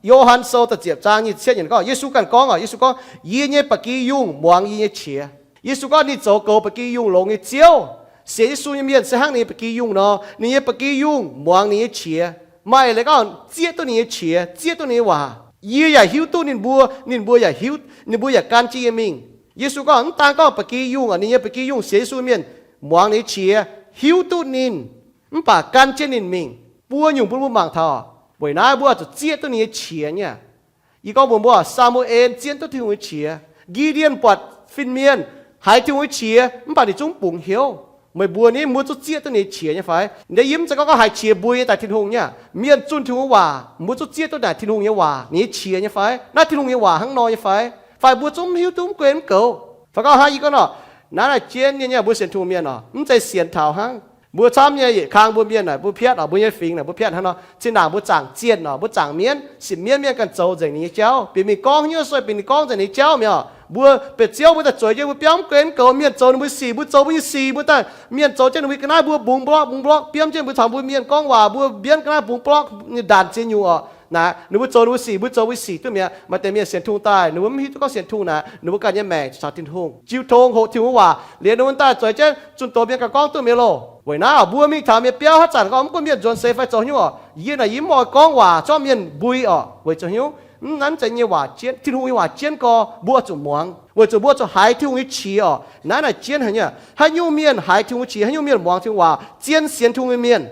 Yo^han Sou da'ziepc zaang nyic ziepc cietv yiemc gorngv, Yesu ganh gorngv orqc, Yesu gorngv, Yie nyei ba'gi yungh muangx yie nyei qiex. Yesu gorngv ninh zoux goux ba'gi yungh longx nyei Ziouv. Sienx Yesu nyei mienh se hnangv ninh nyei ba'gi yungh nor, ninh nyei ba'gi yungh muangx ninh nyei qiex. Maaih leiz gorngv zieqv duqv ninh nyei qiex, zieqv duqv ninh nyei waac. Yie yaac hiuv duqv ninh mbuo, ninh mbuo yaac hiuv, ninh mbuo yaac gan jienv yie mingh. Yesu gorngv mv daan gorngv ba'gi yungh, ninh nyei ba'gi yungh sienx Yesu mienh muangx ninh nyei qiex, hiuv duqv ninh, mv baac gan jienv ninh mingh. Buo nyungc bun mbuo mangc taux, weic naaiv mbuo oix zuqc zieqv duqv ninh nyei qiex nyei. Yie gorngv mbuox mbuo, Saa^mu^en zieqv duqv Tin-Hungh nyei qiex. Ngi^ndien buatc fin-mienh haiz Tin-Hungh nyei qiex, mv baac ninh zungv bungx hnyouv. Meih mbuo ni, mbuo zungv zieqv duqv ninh nyei qiex nyei fai? Naaiv yie mv zeiz gorngv gorngv haiz qiex mbui nyei daaih Tin-Hungh nyei. Mienh zunh Tin-Hungh waac, mbuo zungv zieqv duqv naaic Tin-Hungh nyei waac, ninh nyei qiex nyei fai? Naaiv Tin-Hungh nyei waac hnangv nor nyei fai? Fai mbuo zungv mv hiuv duqv, mv guen mv goux? Fai gorngv hnangv yie gorngv nor, naaiv naaic jienv nyei, mbuo sienx Tin-Hungh mienh orqc, mv zeiz sienx taux hnangv. Mbuo camv nyei yietc kang mbuo mienh naaic, mbuo piatv orqc, mbuo nyei fingx naaic, mbuo piatv hnangv nor, zinh ndaangc mbuo zaangc zienh orqc, mbuo zaangc mienv, sienx mienv mienh ganh zoux nzengc ninh nyei jauv, bieqc mingh gorngv haaix nyungc se bieqc mingh gorngv nzengc ninh nyei jauv mi'aqv orqc. Mbuo bieqc Ziouv mbuo daaih zueiz jienv, mbuo biauv mv guen mv goux, mienh zoux ninh mbuo sic, mbuo zoux mbuo nyei sic, mbuo daaih mienh zoux jienv ninh mbuo ga'naaiv, mbuo mbungx mborqv mbungx mborqv, biomv jienv mbuo caux mbuo mienh gorngv waac, mbuo mbienv ga'naaiv mbungx mborqv, ndaanc ziex nyungc orqc. Naaic ninh mbuo zoux ninh mbuo sic, mbuo zoux mbuo sic duqv mi'aqv. Maaih deix mienh sienx Tin-Hungh daaih, ninh mbuo mv hiuv duqv gorngv sienx Tin-Hungh naaic, ninh mbuo ganh nyei maengc caux Tin-Hungh jiu tong hoqc Tin-Hungh waac liuz, ninh mbuo daaih zueiz jienv zunh doz mienh ganh gorngv duqv mi'aqv loh. Weic naaiv orqc, mbuo mingh taux mienh biauv haaix zanc gorngv mv gunv mienh nzuonx seix fai zoux haaix nyungc orqc, yie naaic yie mv oix gorngv waac zorqv mienh mbui orqc. Weic zuqc haaix nyungc? Mv nanv zeiz nyei waac jienv, Tin-Hungh nyei waac jienv gorx, mbuo oix zuqc muangx. Weic zuqc mbuo zuqc haiz Tin-Hungh nyei qiex orqc. Naaiv naaic jienv haiz nyei, haaix nyungc mienh haiz Tin-Hungh nyei qiex, haaix nyungc mienh muangx Tin-Hungh waac, zien sienx Tin-Hungh nyei mienh.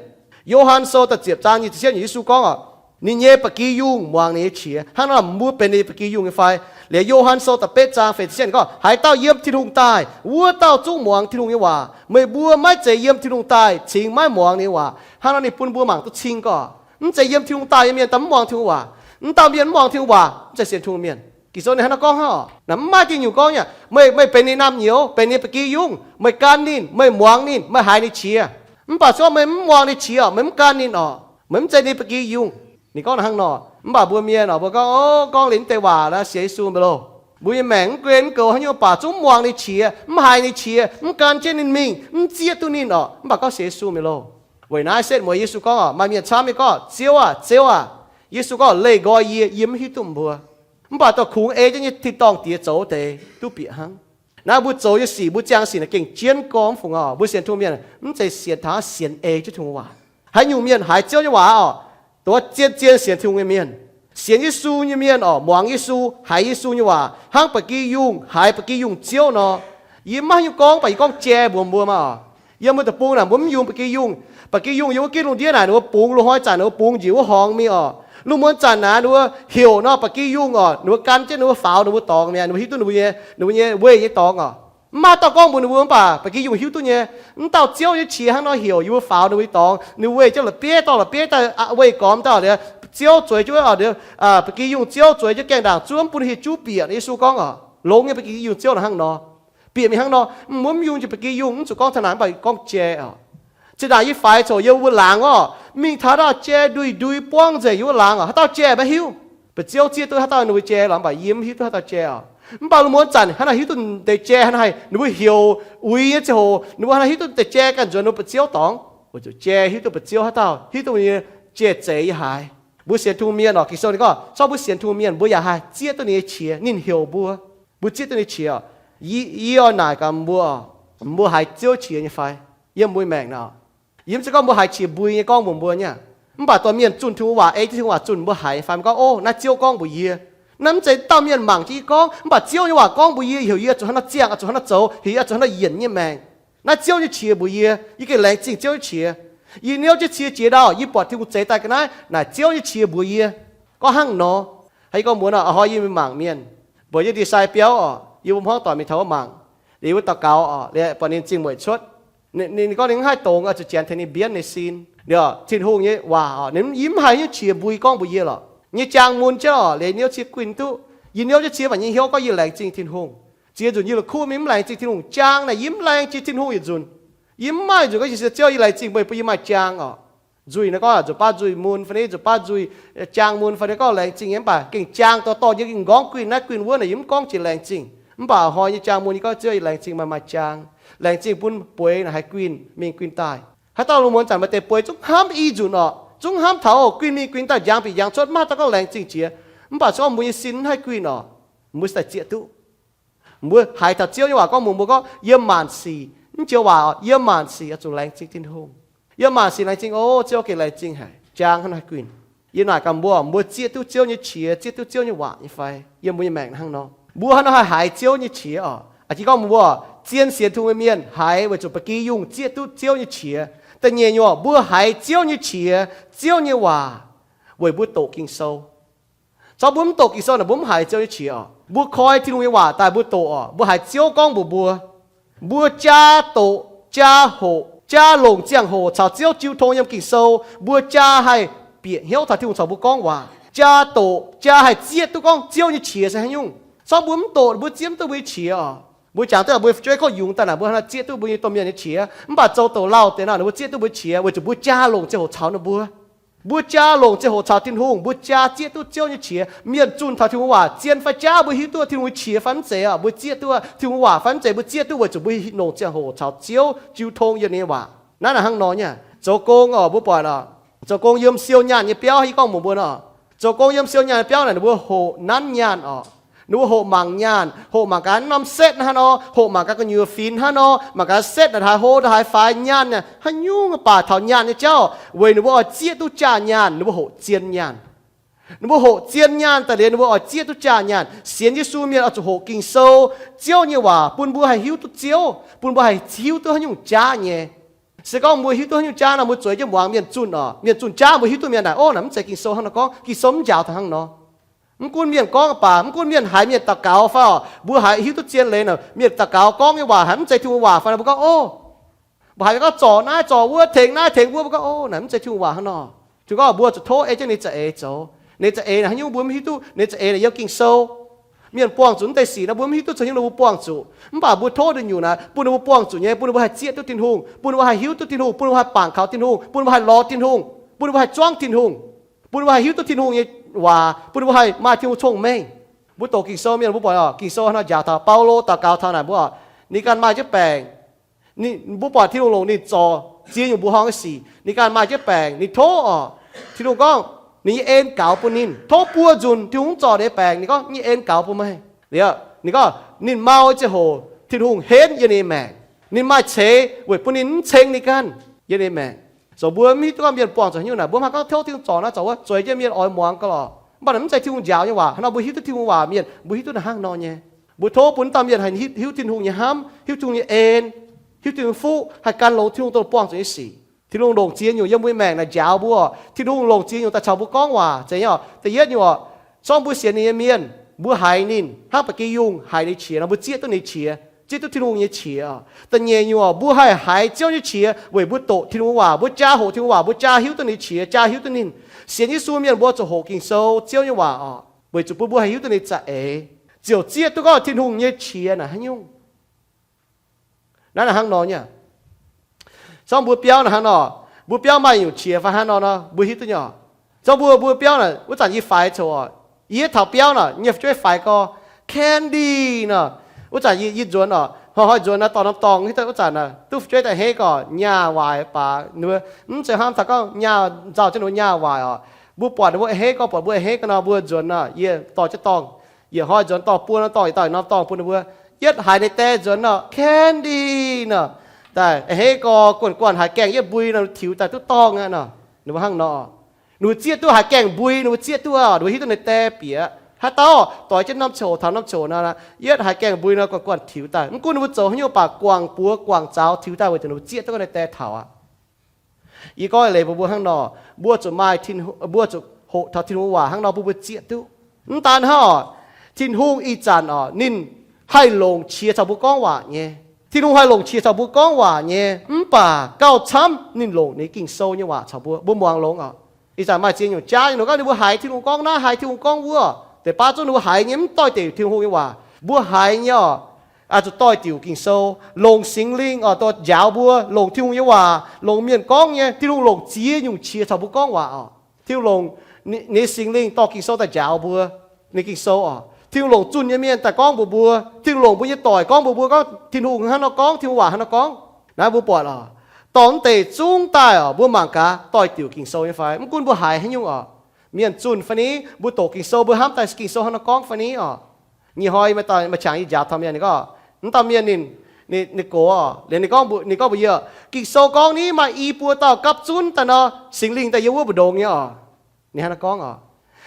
Yo^han Sou da'ziepc zaang nyic ziepc cietv yiemc Yesu gorngv orqc, ninh nyei ba'gi yungh muangx ninh nyei qiex. Hnangv nor mbuo benx ninh ba'gi yungh nyei fai? Liuz Yo^han Sou da'betv zaang feix ziepc cietv gorngv, haaix dauh yiem Tin-Hungh daaih, wuov dauh zungv muangx Tin-Hungh nyei waac. Meih mbuo maiv zeiz yiem Tin-Hungh daaih cingx maiv muangx ninh nyei waac. Hnangv nor ninh bun mbuo mangc duqv cing gorngv, mv zeiz yiem Tin-Hungh daaih nyei mienh daaih mv muangx Tin-Hungh waac. Mv dauh mienh mv muangx Tin-Hungh waac mv zeiz sienx Tin-Hungh mienh. Ging-Sou ninh hnangv nor gorngv hnangv orqc. Naaic mv maaih diuh nyungc gorngv nyei, meih, meih benx ninh naamh nyouz, benx ninh ba'gi yungh, meih gan ninh, meih muangx ninh, meih haiz ninh qiex. Mv baac se gorngv meih mv muangx ninh qiex orqc, meih mv gan ninh orqc, meih mv zeiz ninh ba'gi yungh. Ninh gorngv hnangv nor. Mv baac mbuo mienh orqc, mbuo gorngv, Ov, gorngv liuz mv deix waac naaiv sienx Yesu mi'aqv loh. Mbuo nyei maengc mv gun mv goux haaix nyungc, mv baac zungv mv muangx ninh qiex, mv haiz ninh qiex, mv gan jienv ninh mingh, mv zieqv duqv ninh orqc, mv baac gorngv sienx Yesu mi'aqv loh. Weic naaiv setv mueiz Yesu gorngv orqc, maaih mienh camv nyei gorngv, Ziouv aah! Ziouv aah! Yesu gorngv, Leih nqoi yie, yie mv hiuv duqv mbuo. Mv baac dongh kungx ei jienv nyei tin-dorngh Diex zoux deix duqv bieqc hnangv. Naaiv mbuo zoux nyei sic, mbuo ziangh sic naaiv gengh jienv gorngv fungc orqc. Mbuo sienx Tin-Hungh mienh mv zeiz sienx taux sienx ei jienv Tin-Hungh waac. Haaix nyungc mienh haiz Ziouv nyei waac orqc, dongh zien-zien sienx Tin-Hungh nyei mienh, sienx Yesu nyei mienh orqc, muangx Yesu, haiz Yesu nyei waac, hnangv ba'gi yungh haiz ba'gi yungh ziouv nor. Yie mv maaih haaix nyungc gorngv, mv baac yie gorngv jai mbuox mbuo maah orqc. Yiem mbuo deic-bung naaic mbuo mv yungz ba'gi yungh. Ba'gi yungh yiem wuov gitv lungh ndiev naaic, ninh mbuo bungx loz-hnoi zanc ninh mbuo bungx njiec wuov horngz mingh orqc. Lungh muonz zanc naaic ninh mbuo heuc nor ba'gi yungh orqc, ninh mbuo gan jienv ninh mbuo faaux ninh mbuo dorngx mi'aqv, ninh mbuo hiuv duqv ninh mbuo nyei, ninh mbuo nyei weih nyei dorngx orqc. Mv maaih dauh gorngv mbuox ninh mbuo, mv baac ba'gi yungh hiuv duqv nyei. Mv dauh Ziouv nyei qiex hnangv nor heuc yie mbuo faaux ninh mbuo nyei dorngx, ninh weih jienv la'bieiv dorh la'bieiv daaih weih gormx daaih liuz, Ziouv zueiz jienv orqc, ba'gi yungh Ziouv zueiz jienv gaengh ndaangc zuov mv bun hieh juv bieqc. Yesu gorngv orqc, longx nyei ba'gi yungh ziouv naaic hnangv nor. Bieqc mingh hnangv nor, mv, mbuo mv yungz jiex ba'gi yungh, mv zuqc gorngv taux naaic, mv baac gorngv jai orqc. Zinh ndaangc yie faix coc yiem wuov laangz orqc, mingh taux dauh jai nduih ndui buangv nzengc yiem wuov laangz orqc, haaix dauh jai maiv hiuv. Ba'ziouv zieqv duqv haaix dauh ninh mbuo jai lorqc, mv baac yie mv hiuv duqv haaix dauh jai orqc. Mv baac lungh muonz zanc hnangv naaic hiuv duqv deix jai hnangv naaic, ninh mbuo heuc uix nyei ziangh hoc, ninh mbuo hnangv naaic hiuv duqv deix jai ganh nzuonx ninh mbuo ba'ziouv dorngx, weic zuqc jai hiuv duqv ba'ziouv haaix dauh, hiuv duqv nyei jai zeix yiem haaix. Mbuo sienx Tin-Hungh mienh orqc, Ging-Sou ninh gorngv, zorqv mbuo sienx Tin-Hungh mienh, mbuo yaac haih zieqv duqv ninh nyei qiex, ninh heuc mbuo, mbuo zieqv duqv ninh nyei qiex orqc. Yie, yie oix naaic gaax mbuo orqc, mbuo haiz Ziouv qiex nyei fai? Yiem mbuo maengc naaic, yie mv zeiz gorngv mbuo haiz qiex mbui nyei gorngv mbuox mbuo nyei aqv. Mv baac dorh mienh zunh Tin-Hungh waac, ei jienv Tin-Hungh waac zunh, mbuo haiz fai? Mbuo gorngv, Ov, naaiv Ziouv gorngv mbuox yie. Naaiv mv zeiz dauh mienh mangc jienv yie gorngv, mv baac Ziouv nyei waac gorngv mbuox yie, heuc yie zuqc hnangv naaiv ziangh, zuqc hnangv naaiv zoux, heuc yie zuqc hnangv naaiv yienc nyei maengc. Naaiv Ziouv nyei qiex mbuox yie, yie gengh laengz zingh Ziouv nyei qiex. Yie niouv jienv cie jiex ndau, yie buatc Tin-Hungh zeix daaih ga'naaiv, naaic Ziouv nyei qiex mbuox yie. Gorngv hnangv nor. Haaix gorngv mbuox nor, a'hnoi yie mingh mangc mienh, mbuo yiem Ndie-Sai Biauv orqc, yie mbuo hmuangv doic mingh taux wuov mangc, liuz yie mbuo daux gaux orqc, liuz buatc ninh zingh mueic cuotv. Ninh, ninh gorngv ninh mv haih dongz, oix zuqc Janx tengx ninh mbienv ninh sin. Liuz Tin-Hungh nyei waac orqc, ninh, yie mv haiz nyungc qiex mbui gorngv mbuox yie lorqc. Nyei jaang mun jienv orqc, liuz niouv cie guinh duqv. Yie niouv jienv cie mv baac nyei hnyouv gorngv yie laengz zingh Tin-Hungh. Ziex nzunc yie la'kuqv mingh mv laengz zingh Tin-Hungh. Jaang naaic yie mv laengz zingh Tin-Hungh yietc nzunc. Yie mv maaih nzunc gorngv yie sienx Ziouv yie laengz zingh meih bun yie maaih jaang orqc. Nzuih naaiv gorngv nzuqc baav nzuih mun fai ni, nzuqc baav nzuih jaang mun fai ni, gorngv laengz zingh nyei, mv baac gengh jaang dor-dorh nyei, gengh nqorngv guinh naaiv guinh wuov naaic, yie mv gorngv jiex laengz zingh. Mv baac a'hnoi nyei jaang mun yie gorngv Ziouv yie laengz zingh meih maaih jaang. Laengz zingh bun bueix naaic haih guinh mingh guinh daaih. Haaix dauh lungh muonz zanc maaih deix bueix zungv hnamv i nzunc orqc, zungv hnamv taux guinh mingh guinh daaih, njang bieqc njang cuotv, mv maaih dauh gorngv laengz zingh jiex. Mv baac se gorngv mbuo nyei sin mv haih guinh orqc, mbuo se daaih zieqv duqv. Mbuo haiz taux Ziouv nyei waac gorngv mbuox mbuo gorngv, yiem maanc sic, mv joux waac orqc, yiem maanc sic oix zuqc laengz zingh Tin-Hungh. Yiem maanc sic laengz zingh, o Ziouv gengh laengz zingh haic, jaang hnangv naaiv guinh. Yie naaic gaax mbuo, mbuo zieqv duqv Ziouv nyei qiex, zieqv duqv Ziouv nyei waac nyei fai? Yiem mbuo nyei maengc hnangv nor, mbuo hnangv nor haih haiz Ziouv nyei qiex orqc? Aa, jiex gorngv mbuo zien sienx Tin-Hungh nyei mienh haiz weic zuqc ba'gi yungh zieqv duqv Ziouv nyei qiex. Da'nyeic nyungc, mbuo haiz Ziouv nyei qiex, Ziouv nyei waac, weic mbuo doqc Ging-Sou. Caux mbuo mv doqc Ging-Sou naaic, mbuo mv haiz Ziouv nyei qiex orqc. Mbuo koi Tin-Hungh nyei waac daaih mbuo doqc orqc, mbuo haiz Ziouv gorngv mbuox mbuo. Mbuo jaa doqc, jaa hoqc, jaa longc ziangh hoc caux Ziouv jiu tong yiem Ging-Sou, mbuo jaa haih bieqc hnyouv taux Tin-Hungh caux mbuo gorngv waac. Jaa doqc, jaa haih zieqv duqv gorngv Ziouv nyei qiex se haaix nyungc. Caux mbuo mv doqc, mbuo zieqv mv duqv mbuo nyei qiex orqc. Mbuo jangx duqv mbuo fu'jueiv gorngv yungz daaih naaic, mbuo hnangv naaic zieqv duqv mbuo nyei domh mienh nyei qiex. Mv baac zoux doqc lauh deix nor, ninh mbuo zieqv duqv mbuo qiex weic zuqc mbuo jaa longc ziangh hoc caux ninh mbuo. Mbuo jaa longc ziangh hoc caux Tin-Hungh, mbuo jaa zieqv duqv Ziouv nyei qiex. Mienh zunh taux Tin-Hungh waac zien fai jaav, mbuo hiuv duqv Tin-Hungh qiex fai mv zeiz orqc, mbuo zieqv duqv Tin-Hungh waac fai mv zeiz, mbuo zieqv duqv weic zuqc mbuo longc ziangh hoc caux Ziouv jiu tong yiem ninh nyei waac. Naaiv naaic hnangv nor nyei. Zoux gong orqc, mbuo buatc orqc, zoux gong yiem siou nyaanh nyei biauv, yie gorngv mbuox mbuo nor, zoux gong yiem siou nyaanh nyei biauv naaic, ninh mbuo hoqc nanv nyaanh orqc. Ninh mbuo hoqc mangc nyaanh, hoqc mangc gaax norm setv hnangv nor, hoqc mangc gaax gu'nyuoz finx hnangv nor, mangc gaax setv naaic haaix hlo, naaic haaix faix nyaanh, haaix nyungc baac taux nyaanh nyei jauv, weic ninh mbuo oix zieqv duqv jaa nyaanh, ninh mbuo hoqc zien nyaanh. Ninh mbuo hoqc zien nyaanh daaih liuz, ninh mbuo oix zieqv duqv jaa nyaanh. Sienx Yesu mienh oix zuqc hoqc Ging-Sou, Ziouv nyei waac, bun mbuo haih hiuv duqv Ziouv, bun mbuo haih hiuv duqv haaix nyungc jaav nyei. Se gorngv mbuo hiuv duqv haaix nyungc jaav nor, mbuo zueiz jienv muangx mienh zunh orqc, mienh zunh jaav mbuo hiuv duqv mienh naaic, ov, naaic mv zeiz Ging-Sou hnangv nor gorngv, Ging-Sou mv njaaux taux hnangv nor. Mv gunv mienh gorngv baac, mv gunv mienh haiz mienh daux gaux fai orqc, mbuo haiz hiuv duqv zien leiz nor, mienh daux gaux gorngv nyei waac haiz mv zeiz Tin-Hungh waac fai nor, mbuo gorngv, ov, mbuo haiz mienh gorngv zorc naaiv zorc wuov, tengx naaiv tengx wuov, mbuo gorngv, ov, naaic mv zeiz Tin-Hungh waac hnangv nor. Tin-Hungh gorngv mbuo zuqc tov ei jienv ninh za'eix zoux. Ninh za'eix naaic haaix nyungc mbuo mv hiuv duqv, ninh za'eix naaic yiem Ging-Sou. Mienh buangh zuqc mv deix sic nor, mbuo mv hiuv duqv caux hnyouv ninh mbuo buangh zuqc. Mv baac mbuo tov ninh nyungc naaic, bun ninh mbuo buangh zuqc nyei, bun ninh mbuo haih zieqv duqv Tin-Hungh, bun ninh mbuo haih hiuv duqv Tin-Hungh, bun ninh mbuo haih lorz Tin-Hungh, bun ninh mbuo haih lorz Tin-Hungh, bun ninh mbuo haih zuangv Tin-Hungh, bun ninh mbuo haih hiuv duqv Tin-Hungh nyei waac, bun ninh mbuo haih maaih Tin-Hungh cong-mengh. Mbuo doqc Ging-Sou mienh, mbuo buatc oc, Ging-Sou haaix nor njaaux taux Baulo daux gaux taux naaic mbuo oc, ninh ganh maaih jienv baengc. Ninh, mbuo buatc Tin-Hungh longc ninh zorc ziex nyungc mbuoqc horngh nyei sic. Ninh ganh maaih jienv baengc, ninh tov oc, Tin-Hungh gorngv ninh nyei en gaux bun ninh. Tov buo nzunc Tin-Hungh mv zorc ninh nyei baengc, ninh gorngv, nyei en gaux bun meih. Liuz ninh gorngv ninh mau ziangh hoc Tin-Hungh henv yiem ninh nyei maengc. Ninh maaih ceix weic bun ninh mv ceng ninh ganh yiem ninh nyei maengc. So mbuo mv hiuv duqv gorngv mienh buangh zuqc haaix nyungc naaic, mbuo mv haih gorngv tov Tin-Hungh zorc naaiv zorc wuov, zueiz jienv mienh oix muangx gauh lorqc. Mv baac naaic mv zeiz Tin-Hungh njaaux nyei waac. Hnangv nor mbuo hiuv duqv Tin-Hungh waac mienh, mbuo hiuv duqv naaic hnangv nor nyei. Mbuo tov bun dauh mienh haih hiuv, hiuv Tin-Hungh nyei hnamv, hiuv Tin-Hungh nyei en, hiuv Tin-Hungh nyei fuqv, haih gan longx Tin-Hungh dongh buangh zuqc nyei sic. Tin-Hungh longc ziex nyungc yiem mbuo nyei maengc naaic njaaux mbuo oc. Tin-Hungh longc ziex nyungc daaih caux mbuo gorngv waac. Zeiz nyei oc. Da'yietv nyungc oc, zorngv mbuo sienx ninh nyei mienh, mbuo haiz ninh hnangv ba'gi yungh haiz ninh qiex nor, mbuo zieqv duqv ninh qiex, zieqv duqv Tin-Hungh nyei qiex oc. Da'nyeic nyungc oc, mbuo haih haiz Ziouv nyei qiex weic mbuo doqc Tin-Hungh waac, mbuo jaa hoqc Tin-Hungh waac, mbuo jaa hiuv duqv ninh qiex, jaa hiuv duqv ninh. Sienx Yesu mienh mbuo zuqc hoqc Ging-Sou, Ziouv nyei waac oc, weic zuqc bun mbuo haih hiuv duqv ninh za'eix, ziouc zieqv duqv gorngv Tin-Hungh nyei qiex naaic haaix nyungc. Naaiv naaic hnangv nor nyei. Zorngv mbuo biauv naaic hnangv nor, mbuo biauv maaih nyungc qiex fai hnangv nor nor, mbuo hiuv duqv nyei oc. Zorngv mbuo, mbuo biauv naaic, wuov zanc yie faix coc oc, yie taux biauv naaic, yie nyei fu'jueiv faix gorx, Candy nor. Wuov zanc yie, yie nzuonx oc, hnoi-hnoi nzuonx naaiv dorh norm dorngh, hiuv duqv wuov zanc naaic, duqv fu'jueiv daaih hei gorx nyaah waaic baac, ninh mbuo mv zeiz hnamv taux gorngv nyaah nzauh jienv ninh mbuo nyaah waaic oc. Mbuo buatc ninh mbuo hei gorx, buatc mbuo hei gorx nor, mbuo nzuonx naaic, yie dorh jienv dorngh, yietc hnoi nzuonx dorh buo norm dorngh, yietc dauh norm dorngh bun ninh mbuo. Yietv haiz ninh dae nzuonx nor, Candy nor, daaih hei gorx guanh guanh haiz gaengh yietv mbui nor, tiux daaih duqv dorngh aqv nor. Ninh mbuo hnangv nor, ninh mbuo zieqv duqv haiz gaengh mbui, ninh mbuo zieqv duqv oc, ninh mbuo hiuv duqv ninh dae bieqc. Haaix dauh doix jienv norm coc taux norm coc nor, yietv haiz gaengh mbui nor guanh guanh tiux daaih. Mv gunv ninh mbuo zoux haaix nyungc baac guangc buoz guangc zaux tiux daaih weic zuqc ninh mbuo zieqv duqv ninh dae taux aqv. Yie gorngv leiz mbuox mbuo hnangv nor, mbuo zuqc maaih, mbuo zuqc hoqc taux Tin-Hungh waac hnangv nor bun mbuo zieqv duqv. Mv daan hnangv oc, Tin-Hungh ih zanc oc, ninh haih longc qiex caux mbuo gorngv waac nyei. Tin-Hungh haih longc qiex caux mbuo gorngv waac nyei, mv baac gauh camv ninh longc ninh Ging-Sou nyei waac caux mbuo, mbuo muangx longx oc. Ih zanc maaih ziex nyungc jaav nyei, ninh gorngv ninh mbuo haiz Tin-Hungh gorngv naaiv, haiz Tin-Hungh gorngv wuov, deix baav zungv ninh mbuo haiz nyei mv doix-diuc Tin-Hungh nyei waac. Mbuo haiz nyei oc, zuqc doix-diuc Ging-Sou, longc Singx Lingh oc, dongh njaaux mbuo, longc Tin-Hungh nyei waac, longc mienh gorngv nyei. Tin-Hungh longc ziex nyungc qiex caux mbuo gorngv waac oc. Tin-Hungh longc ninh nyei Singx Lingh dorh Ging-Sou daaih njaaux mbuo, ninh Ging-Sou oc. Tin-Hungh longc zunh nyei mienh daaih gorngv mbuox mbuo. Tin-Hungh longc mbuo nyei doic gorngv mbuox mbuo gorngv Tin-Hungh hnangv nor gorngv, Tin-Hungh waac hnangv nor gorngv. Naaiv mbuo buatc oc, dorh mv deix zungv daaih oc, mbuo mangc gaax doix-diuc Ging-Sou nyei fai? Mv gunv mbuo haiz haaix nyungc oc, mienh zunh fai ni, mbuo doqc Ging-Sou, mbuo hnamv daaih Ging-Sou hnangv nor gorngv fai ni oc. Nyei hnoi maaih qangx yie njaaux taux mienh, ninh gorngv, mv dauh mienh ninh, ninh gox oc, liuz ninh gorngv, ninh gorngv mbuox yie, Ging-Sou gorngv ni maaih i buo dauh gapv zunv daaih nor, Singx Lingh daaih yiem wuov mbu'ndongx nyei oc. Ninh hnangv nor gorngv oc.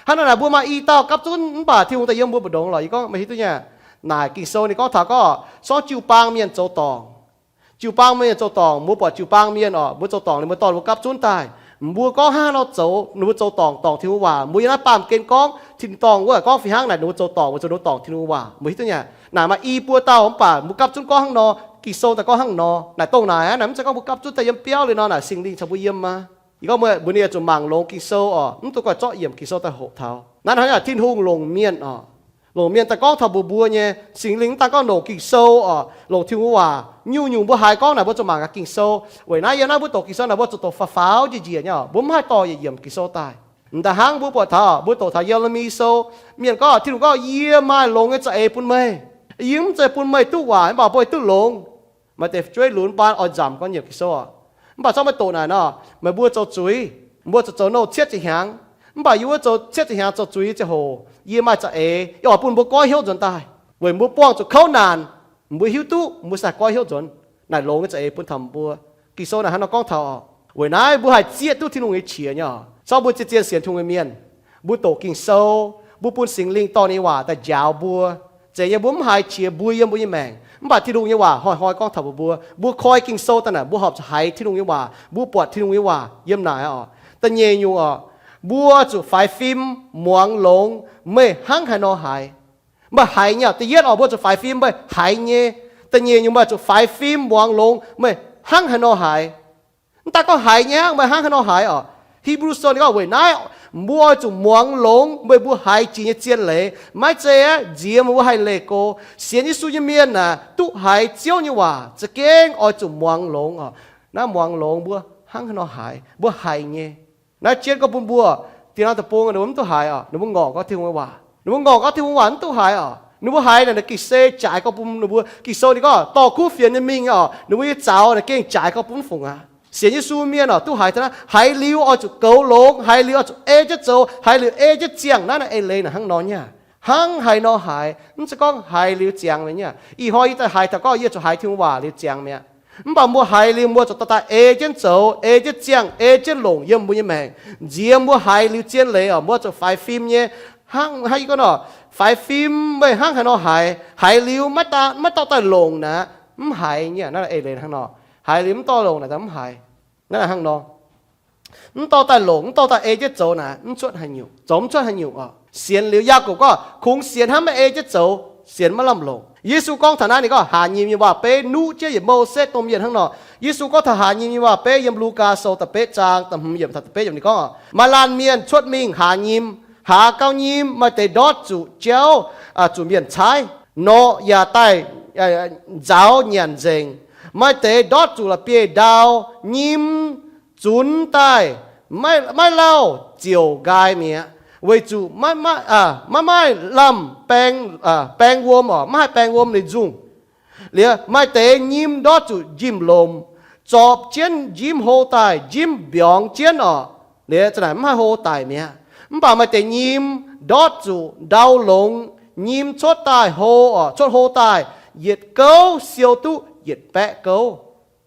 Hnangv nor naaic mbuo maaih i dauh gapv zunv mv baac Tin-Hungh daaih yiem mbuo mbu'ndongx lorqc. Yie gorngv, meih hiuv duqv nyei. Naaic Ging-Sou ninh gorngv taux gorngv, sorng jiu-baang mienh zoux dorngc. Jiu-baang mienh zoux dorngc, mbuo buatc jiu-baang mienh oc, mbuo zoux dorngc ninh mbuo dorh ninh mbuo gapv zunv daaih. Mbuo gorngv hnangv nor zoux, ninh mbuo zoux dorngc dorngc Tin-Hungh waac. Mbuo yiem naaiv baamh gen gorngv tin-dorngh wuov gorngv fih hnangv naaic, ninh mbuo zoux dorngc, mbuo zoux dorngc Tin-Hungh waac. Mbuo hiuv duqv nyei. Naaic maaih i buo dauh mv baac mbuo gapv zunv gorngv hnangv nor, Ging-Sou daaih gorngv hnangv nor. Naaic dongh naaic aqv, naaic mv zeiz gorngv mbuo gapv zunv daaih yiem biauv liuz nor, naaic Singx Lingh caux mbuo yiem aqv. Yie gorngv mbuox ninh, mbuo ninh zuqc mangc longx Ging-Sou oc, mv dungx goiv zorqv yiemc Ging-Sou daaih hoqc taux. Naaiv hnangv yaac Tin-Hungh longc mienh oc, longc mienh daaih gorngv taux mbuox mbuo nyei. Singx Lingh mv daan gorngv longc Ging-Sou oc, longc Tin-Hungh waac. Nyungc-nyungc mbuo haiz gorngv naaic mbuo zuqc mangc gaax Ging-Sou. Weic naaiv yiem naaiv mbuo doqc Ging-Sou naaic mbuo zuqc doqc faaux-faaux njiec-njiec nyei oc, mbuo mv haih dorh yietc yiemc Ging-Sou daaih. Mv daan hnangv mbuo buatc taux, mbuo doqc taux Ye^le^mi Sou, mienh gorngv, Tin-Hungh gorngv, Yie maaih longx nyei za'eix bun meih. Yie mv zeiz bun meih duqv waaic, mv baac bun meih duqv longx. Maaih deix fu'jueiv lunx baan oix nzamc gorngv nyiemc Ging-Sou oc. Mv baac zorqv meih doqc naaic nor, meih mbuo zoux zuiz, mbuo zuqc zoux nouh cietv ziepc hnyangx. Mv baac yie wuov zoux cietv ziepc hnyangx zoux zuiz nyei ziangh hoc, yie maaih za'eix, yie oix bun mbuo goiv hnyouv nzuonx daaih. Weic mbuo buangh zuqc kouv naanc, mbuo hiuv duqv mbuo se haih goiv hnyouv nzuonx. Naaic longx nyei za'eix bun taux mbuo. Ging-Sou naaic hnangv nor gorngv taux oc. Weic naaiv mbuo haih zieqv duqv Tin-Hungh nyei qiex nyei oc. Zorqv mbuo zien-zien sienx Tin-Hungh nyei mienh, mbuo doqc Ging-Sou, mbuo bun Singx Lingh dorh ninh nyei waac daaih njaaux mbuo. Zeiz nyei, mbuo mv haiz qiex mbui yiem mbuo nyei maengc, mv baac Tin-Hungh nyei waac hnoi-hnoi gorngv taux mbuox mbuo. Mbuo koi Ging-Sou daaih naaic, mbuo horpc zuqc haiz Tin-Hungh nyei waac, mbuo buatc Tin-Hungh nyei waac yiem naaic oc. Da'nyeic nyungc oc, mbuo zuqc faix fim muangx longx meih hnangv haaix nor haiz. Meih haiz nyei oc. Da'yietv oc, mbuo zuqc faix fim meih haiz nyei. Da'nyeic nyungc, meih zuqc faix fim muangx longx meih hnangv haaix nor haiz. Mv daan gorngv haiz nyei hnangv, meih hnangv haaix nor haiz oc. Hipv^lu Sou ninh gorngv, weic naaiv mbuo oix zuqc muangx longx meih mbuo haiz jiex nyei zien leiz. Maiv zeiz aqv, nziex meih mbuo haih leih go. Sienx Yesu nyei mienh aah, duqv haiz Ziouv nyei waac za'gengh oix zuqc muangx longx oc. Naaiv muangx longx mbuo hnangv haaix nor haiz? Mbuo haiz nyei. Naaiv jienv gorngv bun mbuo, diex norm deic-bung ninh mbuo mv duqv haiz oc. Ninh mbuo ngorc gorngv Tin-Hungh nyei waac. Ninh mbuo ngorc gorngv Tin-Hungh waac mv duqv haiz oc. Ninh mbuo haiz naaic, naaiv Ging-Sou jaaix gorngv bun ninh mbuo, Ging-Sou ninh gorngv dorh kuv fienx nyei mingh oc, ninh mbuo nyei zaux naaic gengh jaaix gorngv bun mv fungc aqv. Sienx Yesu mienh oc, duqv haiz daaih naaiv, haiz liuz oix zuqc goux longx, haiz liuz oix zuqc ei jienv zoux, haiz liuz ei jienv ziangh. Naaiv naaiv eix leiz naaic hnangv nor nyei. Hnangv haaix nor haiz, mv zeiz gorngv haiz liuz ziangx mi'aqv. Ih hnoi yie daaih haiz taux gorngv yie zuqc haiz Tin-Hungh waac liuz ziangx mi'aqv. Mv baac mbuo haiz liuz mbuo zuqc dorh daaih ei jienv zoux, ei jienv ziangh, ei jienv longc yiem mbuo nyei maengc. Nziex mbuo haiz liuz zien leiz oc, mbuo zuqc faix fim nyei. Hnangv, hnangv yie gorngv nor, faix fim meih hnangv haaix nor haiz? Haiz liuz maiv dorh daaih longc naaic, mv haiz nyei. Naaiv eix leiz hnangv nor. Haiz liuz mv dorh longc naaic, mv haiz. Naaiv hnangv nor. Mv dorh daaih longc, mv dorh daaih ei jienv zoux naaic, mv cuotv haaix nyungc, zoux mv cuotv haaix nyungc oc. Sienx liuz, Yaagorpc gorngv, kungx sienx hnangv maiv ei jienv zoux, sienx maiv lamh longc. Yesu gorngv taux naaiv, ninh gorngv haaz nyim nyei waac-beiv nuqv jienv yietc Mose domh mienh hnangv nor. Yesu gorngv taux haaz nyim nyei waac-beiv yiem Lugaa Sou da'betv zaang da'hmz yiemc taux da'betv yiemc, ninh gorngv, maaih laanh mienh cuotv mingh haaz nyim, haaz gauh nyim, maaih deix ndortv zuqc jauv, zuqc mienh caaiv, norqc yaac daaih nzaaux nyanc nzengc. Maaih deix ndortv zuqc la'bieiv-ndau, nyim zunx daaih, maiv lauh ziouc nqaai mi'aqv, weic zuqc maiv maaih lamh baeng, baeng wuom oc, maiv haih baeng wuom ninh nzungh. Liuz maaih deix nyim ndortv zuqc njimv-lomc, zorpc jienv njimv hlo daaih, njimv mbiorngz jienv oc. Liuz za'naaic mv haih hlo daic mi'aqv. Mv baac maaih deix nyim ndortv zuqc ndau longx, nyim cuotv daaih hlo oc, cuotv hlo daaih, yietc gouv siou duqv yietc baeqv gouv.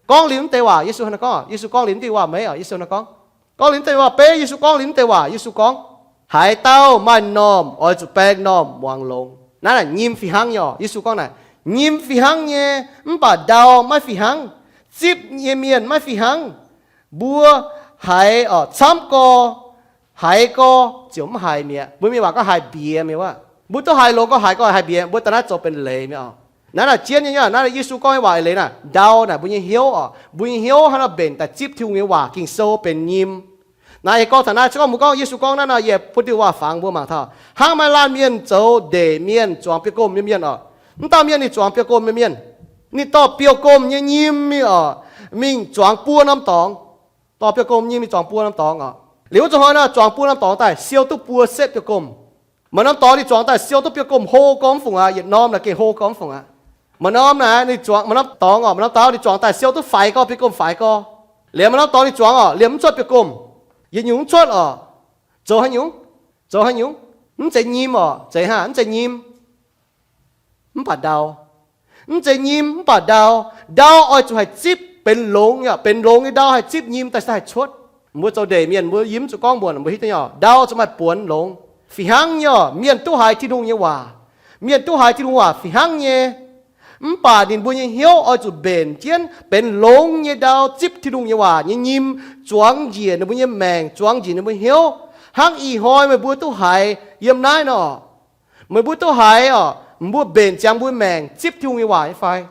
Gorngv liuz mv deix waac, Yesu hnangv naaiv gorngv, Yesu gorngv liuz mv deix waac maiv oc, Yesu hnangv naaiv gorngv, gorngv liuz mv deix waac-beiv, Yesu gorngv liuz mv deix waac, Yesu gorngv, haaix dauh maaih m'normh oix zuqc baeng m'normh muangx longx. Naaiv naaic nyim fih hnangv nyei oc. Yesu gorngv naaic, nyim fih hnangv nyei, mv baac ndau maiv fih hnangv. Zipv nyei mienh maiv fih hnangv. Mbuo haiz oc, camv gorx, haiz gorx ziouc mv haiz mi'aqv. Mbuo mienh waac gorngv haiz mbiex mi'aqv. Mbuo duqv haiz longx gorx, haiz gorx haiz mbiex, mbuo daaih naaiv zoux benx leiz mi'aqv oc. Naaiv naaic jienv nyei, naaiv Yesu gorngv nyei waac eix leiz naaic, ndau naaic mbuo nyei hnyouv oc, mbuo nyei hnyouv hnangv nor mbenc daaih zipv Tin-Hungh nyei waac, Ging-Sou benx nyim. Naaiv yie gorngv taux naaiv, se gorngv mbuo gorngv Yesu gorngv naaiv nor, yie bun diuh waac fangx mbuo mangc taux, hnangv maaih laanh mienh zoux ndeic mienh, zuangx biouv-gomh nyei mienh oc. Mv dauh mienh ninh zuangx biouv-gomh nyei mienh, ninh dorh biouv-gomh nyei nyim mingh oc, mingh zuangx buo norm dorngx. Dorh biouv-gomh nyim mingh zuangx buo norm dorngx oc. Liuz wuov zanc hnoi nor, zuangx buo norm dorngx daaih siou duqv buo setv biouv-gomh. Maaih norm dorngx ninh zuangx daaih siou duqv biouv-gomh hlo gorx mv fungc aqv. Yietc norm naaic gengh hlo gorx mv fungc aqv. Maaih norm naaic ninh zuangx, maaih norm dorngx oc, maaih norm dorngx ninh zuangx daaih siou duqv faix gorx, biouv-gomh faix gorx. Liuz maaih norm dorngx ninh zuangx oc, liemh mv cuotv biouv-gomh. Yietc nyungc mv cuotv oc. Zoux haaix nyungc? Zoux haaix nyungc? Mv zeiz nyim oc, zeiz hnangv mv zeiz nyim, mv baac ndau. Mv zeiz nyim mv baac ndau. Ndau oix zuqc haih zipv benx longx, benx longx nyei ndau haih zipv nyim daaih, se haih cuotv. Mbuo zoux ndeic mienh mbuo yie mv zuqc gorngv muonc, mbuo hiuv duqv nyei oc, ndau zuqc maaih buonc longx. Fih hnangv nyei oc, mienh duqv haiz Tin-Hungh nyei waac, mienh duqv haiz Tin-Hungh waac fih hnangv nyei. Mv baac ninh mbuo nyei hnyouv oix zuqc mbenc jienv benx longx nyei ndau, zipv Tin-Hungh nyei waac nyei nyim, zuangx njiec ninh mbuo nyei maengc, zuangx njiec ninh mbuo hnyouv. Hnangv ih hnoi meih mbuo duqv haiz yiem naaiv nor, meih mbuo duqv haiz oc, mbuo mbenc ziangx mbuo maengc zipv Tin-Hungh nyei waac nyei fai?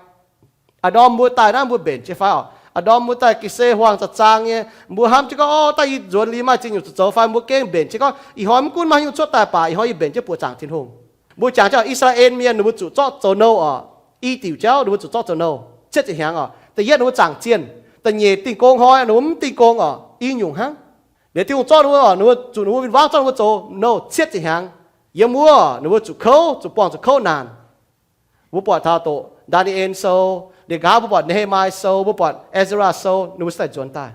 Aa, ndorm mbuo daaih naaiv mbuo mbenc jienv fai oc? Aa, ndorm mbuo daaih ga'sie huaang za'zaang nyei, mbuo hnamv jienv gorngv, o, daaih yie nzuonx liuz maaih ziex nyungc zoux fai, mbuo gengh mbenc jienv gorngv, ih hnoi mv gunv maaih haaix nyungc cuotv daaih baac, ih hnoi yie mbenc jienv buoqc zaangc Tin-Hungh. Mbuo jangx jienv oc, I^saa^laa^en Mienh ninh mbuo zuqc zorqv zoux nouh oc. I diuc jauv ninh mbuo zuqc zorqv zoux nouh cietv ziepc hnyangx oc. Da'yietv ninh mbuo zaangc zienh. Da'nyeic dingh gong hnoi ninh mbuo mv dingh gong oc, i nyungc hnangv. Liuz Tin-Hungh zorqv ninh mbuo oc, ninh mbuo zuqc ninh mbuo win-wangv zorqv ninh mbuo zoux nouh cietv ziepc hnyangx. Yiem wuov ninh mbuo zuqc kouv, zuqc buangh zuqc kouv naanc. Mbuo buatc taux doqc Ndaa^ni^en Sou, liuz nqa'haav mbuo buatc Ne^he^mai Sou, mbuo buatc Ezra Sou, ninh mbuo se daaih nzuonx daaih.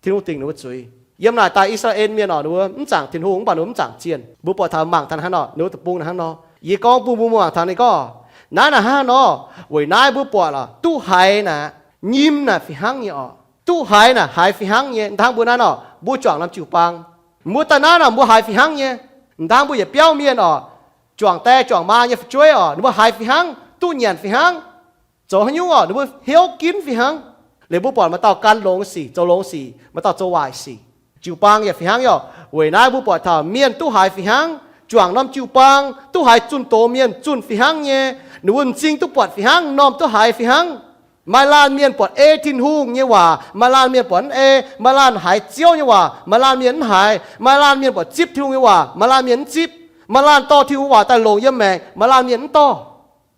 Tin-Hungh dingc ninh mbuo zuiz. Yiem naaic daaih I^saa^laa^en Mienh oc, ninh mbuo mv zaangc Tin-Hungh mv baac ninh mbuo mv zaangc zienh. Mbuo buatc taux mangc taux hnangv nor, ninh mbuo deic-bung hnangv nor. Yie gorngv bun mbuo mangc taux ninh gorngv, naaiv naaic hnangv nor, weic naaiv mbuo buatc oc, duqv haiz naaic, nyim naaic fih hnangv nyei oc. Duqv haiz naaic haiz fih hnangv nyei. Hnangv mbuo naaiv nor, mbuo juangc norm jiu-baang, mbuo daaih naaiv nor mbuo haiz fih hnangv nyei. Hnangv mbuo yietc biauv mienh oc, juangc die juangc maa nyei fu'jueiv oc, ninh mbuo haiz fih hnangv, duqv nyanc fih hnangv. Zoux haaix nyungc oc, ninh mbuo hnyouv ginv fih hnangv. Liuz mbuo buatc maaih dauh gan longx sic, zoux longx sic, maaih dauh zoux waaic sic. Jiu-baang yaac fih hnangv nyei oc. Weic naaiv mbuo buatc taux mienh duqv haiz fih hnangv, juangc norm jiu-baang, duqv haiz zunh doz mienh zunh fih hnangv nyei. Ninh mbuo m'zing duqv buatc fih hnangv, m'normh duqv haiz fih hnangv. Maaih laanh mienh buatc ei Tin-Hungh nyei waac, maaih laanh mienh buatc mv ei. Maaih laanh haiz Ziouv nyei waac, maaih laanh mienh mv haiz. Maaih laanh mienh buatc zipv Tin-Hungh nyei waac, maaih laanh mienh mv zipv. Maaih laanh dorh Tin-Hungh waac daaih longc yiem maengc, maaih laanh mienh mv dorh.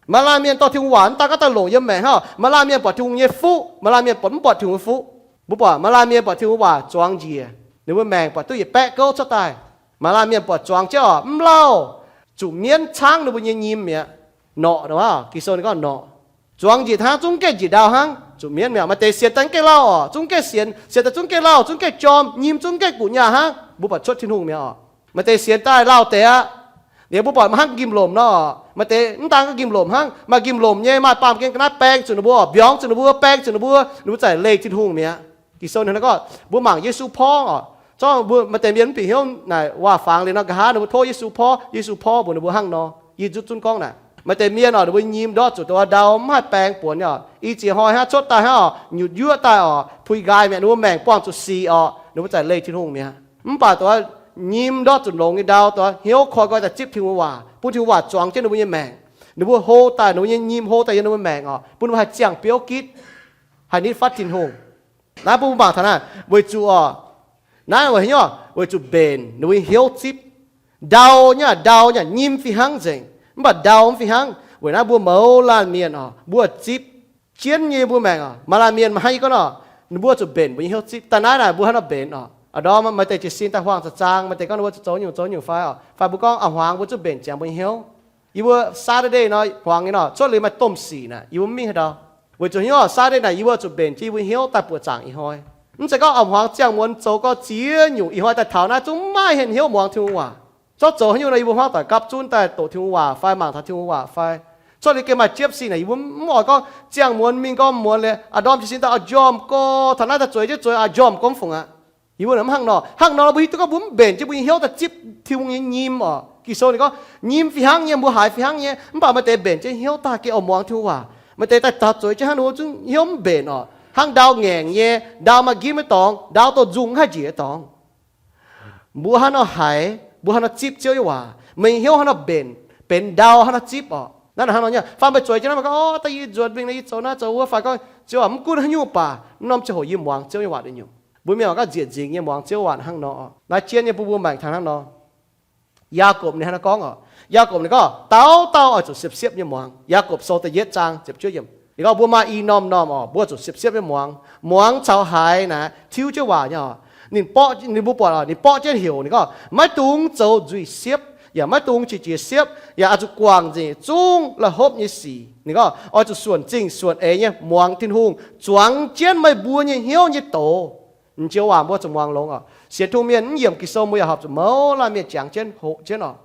Maaih laanh mienh dorh Tin-Hungh waac mv daaih gorngv daaih longc yiem maengc hnangv. Maaih laanh mienh buatc Tin-Hungh nyei fuqv, maaih laanh mienh buatc mv buatc Tin-Hungh nyei fuqv. Mbuo buatc maaih laanh mienh buatc Tin-Hungh waac zuangx njiec, ninh mbuo maengc buatc duqv yietc baeqv gouv cuotv daaih. Maaih laanh mienh buatc zuangx jienv oc, mv lauh, zuqc mienv caangv ninh mbuo nyei nyim mi'aqv. Norqc, Ging-Sou ninh gorngv norqc. Zuangx njiec hnangv zungv gaengh njiec ndau hnangv, zuqc mienv mi'aqv. Maaih deix sienx daaih mv gaengh lauh oc, zungv gaengh sienx, sienx daaih zungv gaengh lauh, zungv gaengh jorm, nyim zungv gaengh guqc nyaah hnangv, mbuo buatc cuotv Tin-Hungh mi'aqv oc. Maaih deix sienx daaih lauh deix aqv. Liuz mbuo buatc maaih hnangv nqimh-lomc nor, maaih deix mv daan gorngv nqimh-lomc hnangv, maaih nqimh-lomc nyei, maaih baamh gen ga'naaiv baeng zuqc ninh mbuo oc, mbiorngz zuqc ninh mbuo, baeng zuqc ninh mbuo, ninh mbuo za'gengh leih Tin-Hungh mi'aqv. Ging-Sou ninh gorngv mbuo mangc Yesu porv oc. Zorqv mbuo maaih deix mienh mv bieqc hnyouv naaic waac-fangx liuz nor, nqa'haav ninh mbuo tov Yesu porv, Yesu porv mbuox ninh mbuo hnangv nor. Yie zungv zunv gorngv naaic, maaih deix mienh oc, ninh mbuo nyim ndortv zuqc dongh ndau mv haih baeng buonc oc. I ziex hnoi hnangv cuotv daaih hnangv oc, nyutc yuoqv daaih oc, puix nqaai mi'aqv, ninh mbuo maengc buangh zuqc sic oc, ninh mbuo za'gengh leih Tin-Hungh mi'aqv. Mv baac dongh nyim ndortv zuqc longx nyei ndau, dongh hnyouv koi nqoi daaih zipv Tin-Hungh waac, bun Tin-Hungh waac zuangx jienv ninh mbuo nyei maengc. Ninh mbuo hlo daaih, ninh mbuo nyei nyim hlo daaih yiem ninh mbuo maengc oc, bun ninh mbuo haih ziangh biouv gitv, haih nitv fatv Tin-Hungh. Naaiv bun mbuo mangc taux naaiv, weic zuqc oc, naaiv weic haaix nyungc? Weic zuqc mbenc ninh mbuo nyei hnyouv zipv. Ndau nyei, ndau nyei, nyim fih hnangv nzengc, mv baac ndau mv fih hnangv. Weic naaiv mbuo mouz laanh mienh oc, mbuo zipv jienv nyei mbuo maengc oc. Maaih laanh mienh maiv haih gorngv nor, ninh mbuo zuqc mbenc mbuo nyei hnyouv zipv. Daaih naaiv naaic mbuo hnangv nor mbenc oc. A'ndorm maaih deix jiez sin daaih huaang za'zaang, maaih deix gorngv ninh mbuo zoux nyungc zoux nyungc fai oc, fai mbuo gorngv a'hmuangx mbuo zuqc mbenc ziangx mbuo nyei hnyouv. Yie mbuo Saturday nor, hmuangx nyei nor, cuotv liuz maaih domh sic naaic, yie mbuo mv mingh haaix ndau. Weic zuqc hnyouv Saturday naaic yie mbuo zuqc mbenc jienv yie mbuo hnyouv daaih buoqc zaangc ih hnoi. Mv zeiz gorngv a'hmuangx ziangh muonz zoux gorngv ziex nyungc, ih hnoi daaih taux naaiv zungv maiv maaih hnyouv muangx Tin-Hungh waac. Zorqv zoux haaix nyungc nor, yie mbuo hmuangv doic gapv zunv daaih doqc Tin-Hungh waac fai mangc taux Tin-Hungh waac fai. Cuotv liuz gengh maaih jiepv sin naaic, yie mbuo mv oix gorngv ziangh muonz mingh gorngv muonz liuz, a'ndorm jiez sin daaih oix njormh gorx, taux naaiv daaih zueiz jienv zueiz oix njormh gorx mv fungc aqv. Yie mbuo mv hnangv nor. Hnangv nor mbuo hiuv duqv gorngv mbuo mv mbenc jienv mbuo nyei hnyouv daaih zipv Tin-Hungh nyei nyim oc. Ging-Sou ninh gorngv nyim fih hnangv nyei, mbuo haiz fih hnangv nyei, mv baac maaih deix mbenc jienv hnyouv daaih gengh oix muangx Tin-Hungh waac. Maaih deix daaih taux zueiz jienv hnangv ninh mbuo zungv hnyouv mv mbenc oc. Hnangv ndau ngaengc nyei, ndau maaih nqimv nyei dorngx, ndau dorh nzung haih njiec nyei dorngx. Mbuo hnangv nor haiz, mbuo hnangv nor zipv Ziouv nyei waac, meih nyei hnyouv hnangv nor mbenc, benx ndau hnangv nor zipv oc. Naaiv hnangv nor nyei, fai meih zueiz jienv naaiv, meih gorngv, Orv, da'yie nzuonx mingh nor yie zoux naaiv zoux wuov fai gorngv, Ziouv aac, mv gunv haaix nyungc baac mv norm ziangh hoc yie muangx Ziouv nyei waac nduqc nyungc. Mbuo mienh oix gorngv nzieqc nzingx nyei muangx Ziouv waac hnangv nor oc. Naaiv jienv nyei bun mbuo mangc taux hnangv nor. Yaagorpc ninh hnangv nor gorngv oc. Yaagorpc ninh gorngv, dauh dauh oix zuqc siepv-siepv nyei muangx. Yaagorpc Sou da'yietv zaang ziepc juov yiemc. Ninh gorngv mbuo maaih i norm-norm oc, mbuo zuqc siepv-siepv nyei muangx. Muangx caux haiz naaic tiuv jienv waac nyei oc. Ninh borqv, ninh mbuo buatc oc, ninh borqv jienv heuc ninh gorngv, maiv dungx zoux nzuih siepv, yaac maiv dungx qiex jiez siepv, yaac oix zuqc guangc nzengc zungv la'hopv nyei sic. Ninh gorngv oix zuqc suonc zingh suonc eix nyei muangx Tin-Hungh zuangx jienv meih mbuo nyei hnyouv nyei doz. M'njoux waac mbuo zuqc muangx longx oc. Sienx Tin-Hungh mienh mv yiemc Ging-Sou mbuo yaac horpc zuqc mouz laanh mienh jangx jienv hoqc jienv oc.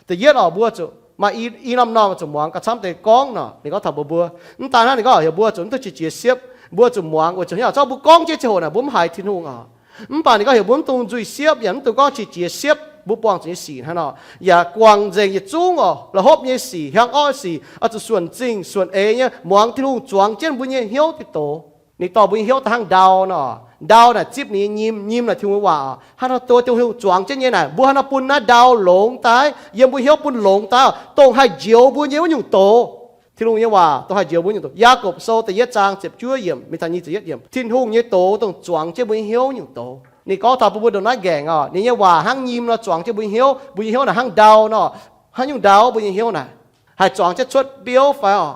Da'yietv oc, mbuo zuqc maaih i, i norm-norm zuqc muangx gauh camv deix gorngv nor. Ninh gorngv taux mbuo, mbuo mv daan hnangv, ninh gorngv heuc mbuo zuqc mv dungx qiex jiez siepv, mbuo zuqc muangx weic zuqc hnangv zorqv mbuo gorngv jienv ziangh hoc naaic mbuo mv haiz Tin-Hungh oc. Mv baac ninh gorngv heuc mbuo mv dungx nzuih siepv yaac mv dungx gorngv qiex jiez siepv mbuo buangh zuqc nyei sic hnangv nor. Yaac guangc nzengc yietc zungv oc, la'hopv nyei sic, hiuang orqv sic, oix zuqc suonc zingh suonc eix nyei muangx Tin-Hungh zuangx jienv mbuo nyei hnyouv diqc doz. Ninh dorh mbuo nyei hnyouv daaih hnangv ndau nor. Ndau naaic zipv ninh nyei nyim, nyim naaic Tin-Hungh nyei waac oc. Hnangv nor doz Tin-Hungh zuangx jienv nyei naaic, mbuo hnangv nor bun naaiv ndau longx daaih, yiem mbuo hnyouv bun longx daaih oc, dongh haih njoux mbuo nyei wuov nyungc doz. Tin-Hungh nyei waac dongh haih njoux mbuo nyungc doz. Yaagorpc Sou da'yietv zaang ziepc juov yiemc mingh taux nyic ziepc yietv yiemc. Tin-Hungh nyei doz dongh zuangx jienv mbuo nyei hnyouv nyungc doz. Ninh gorngv taux bun mbuo ndongc naaiv nqaengc oc, ninh nyei waac hnangv nyim nor zuangx jienv mbuo nyei hnyouv. Mbuo nyei hnyouv naaic hnangv ndau nor. Haaix nyungc ndau mbuo nyei hnyouv naaic? Haih zuangx jienv cuotv biouv fai oc?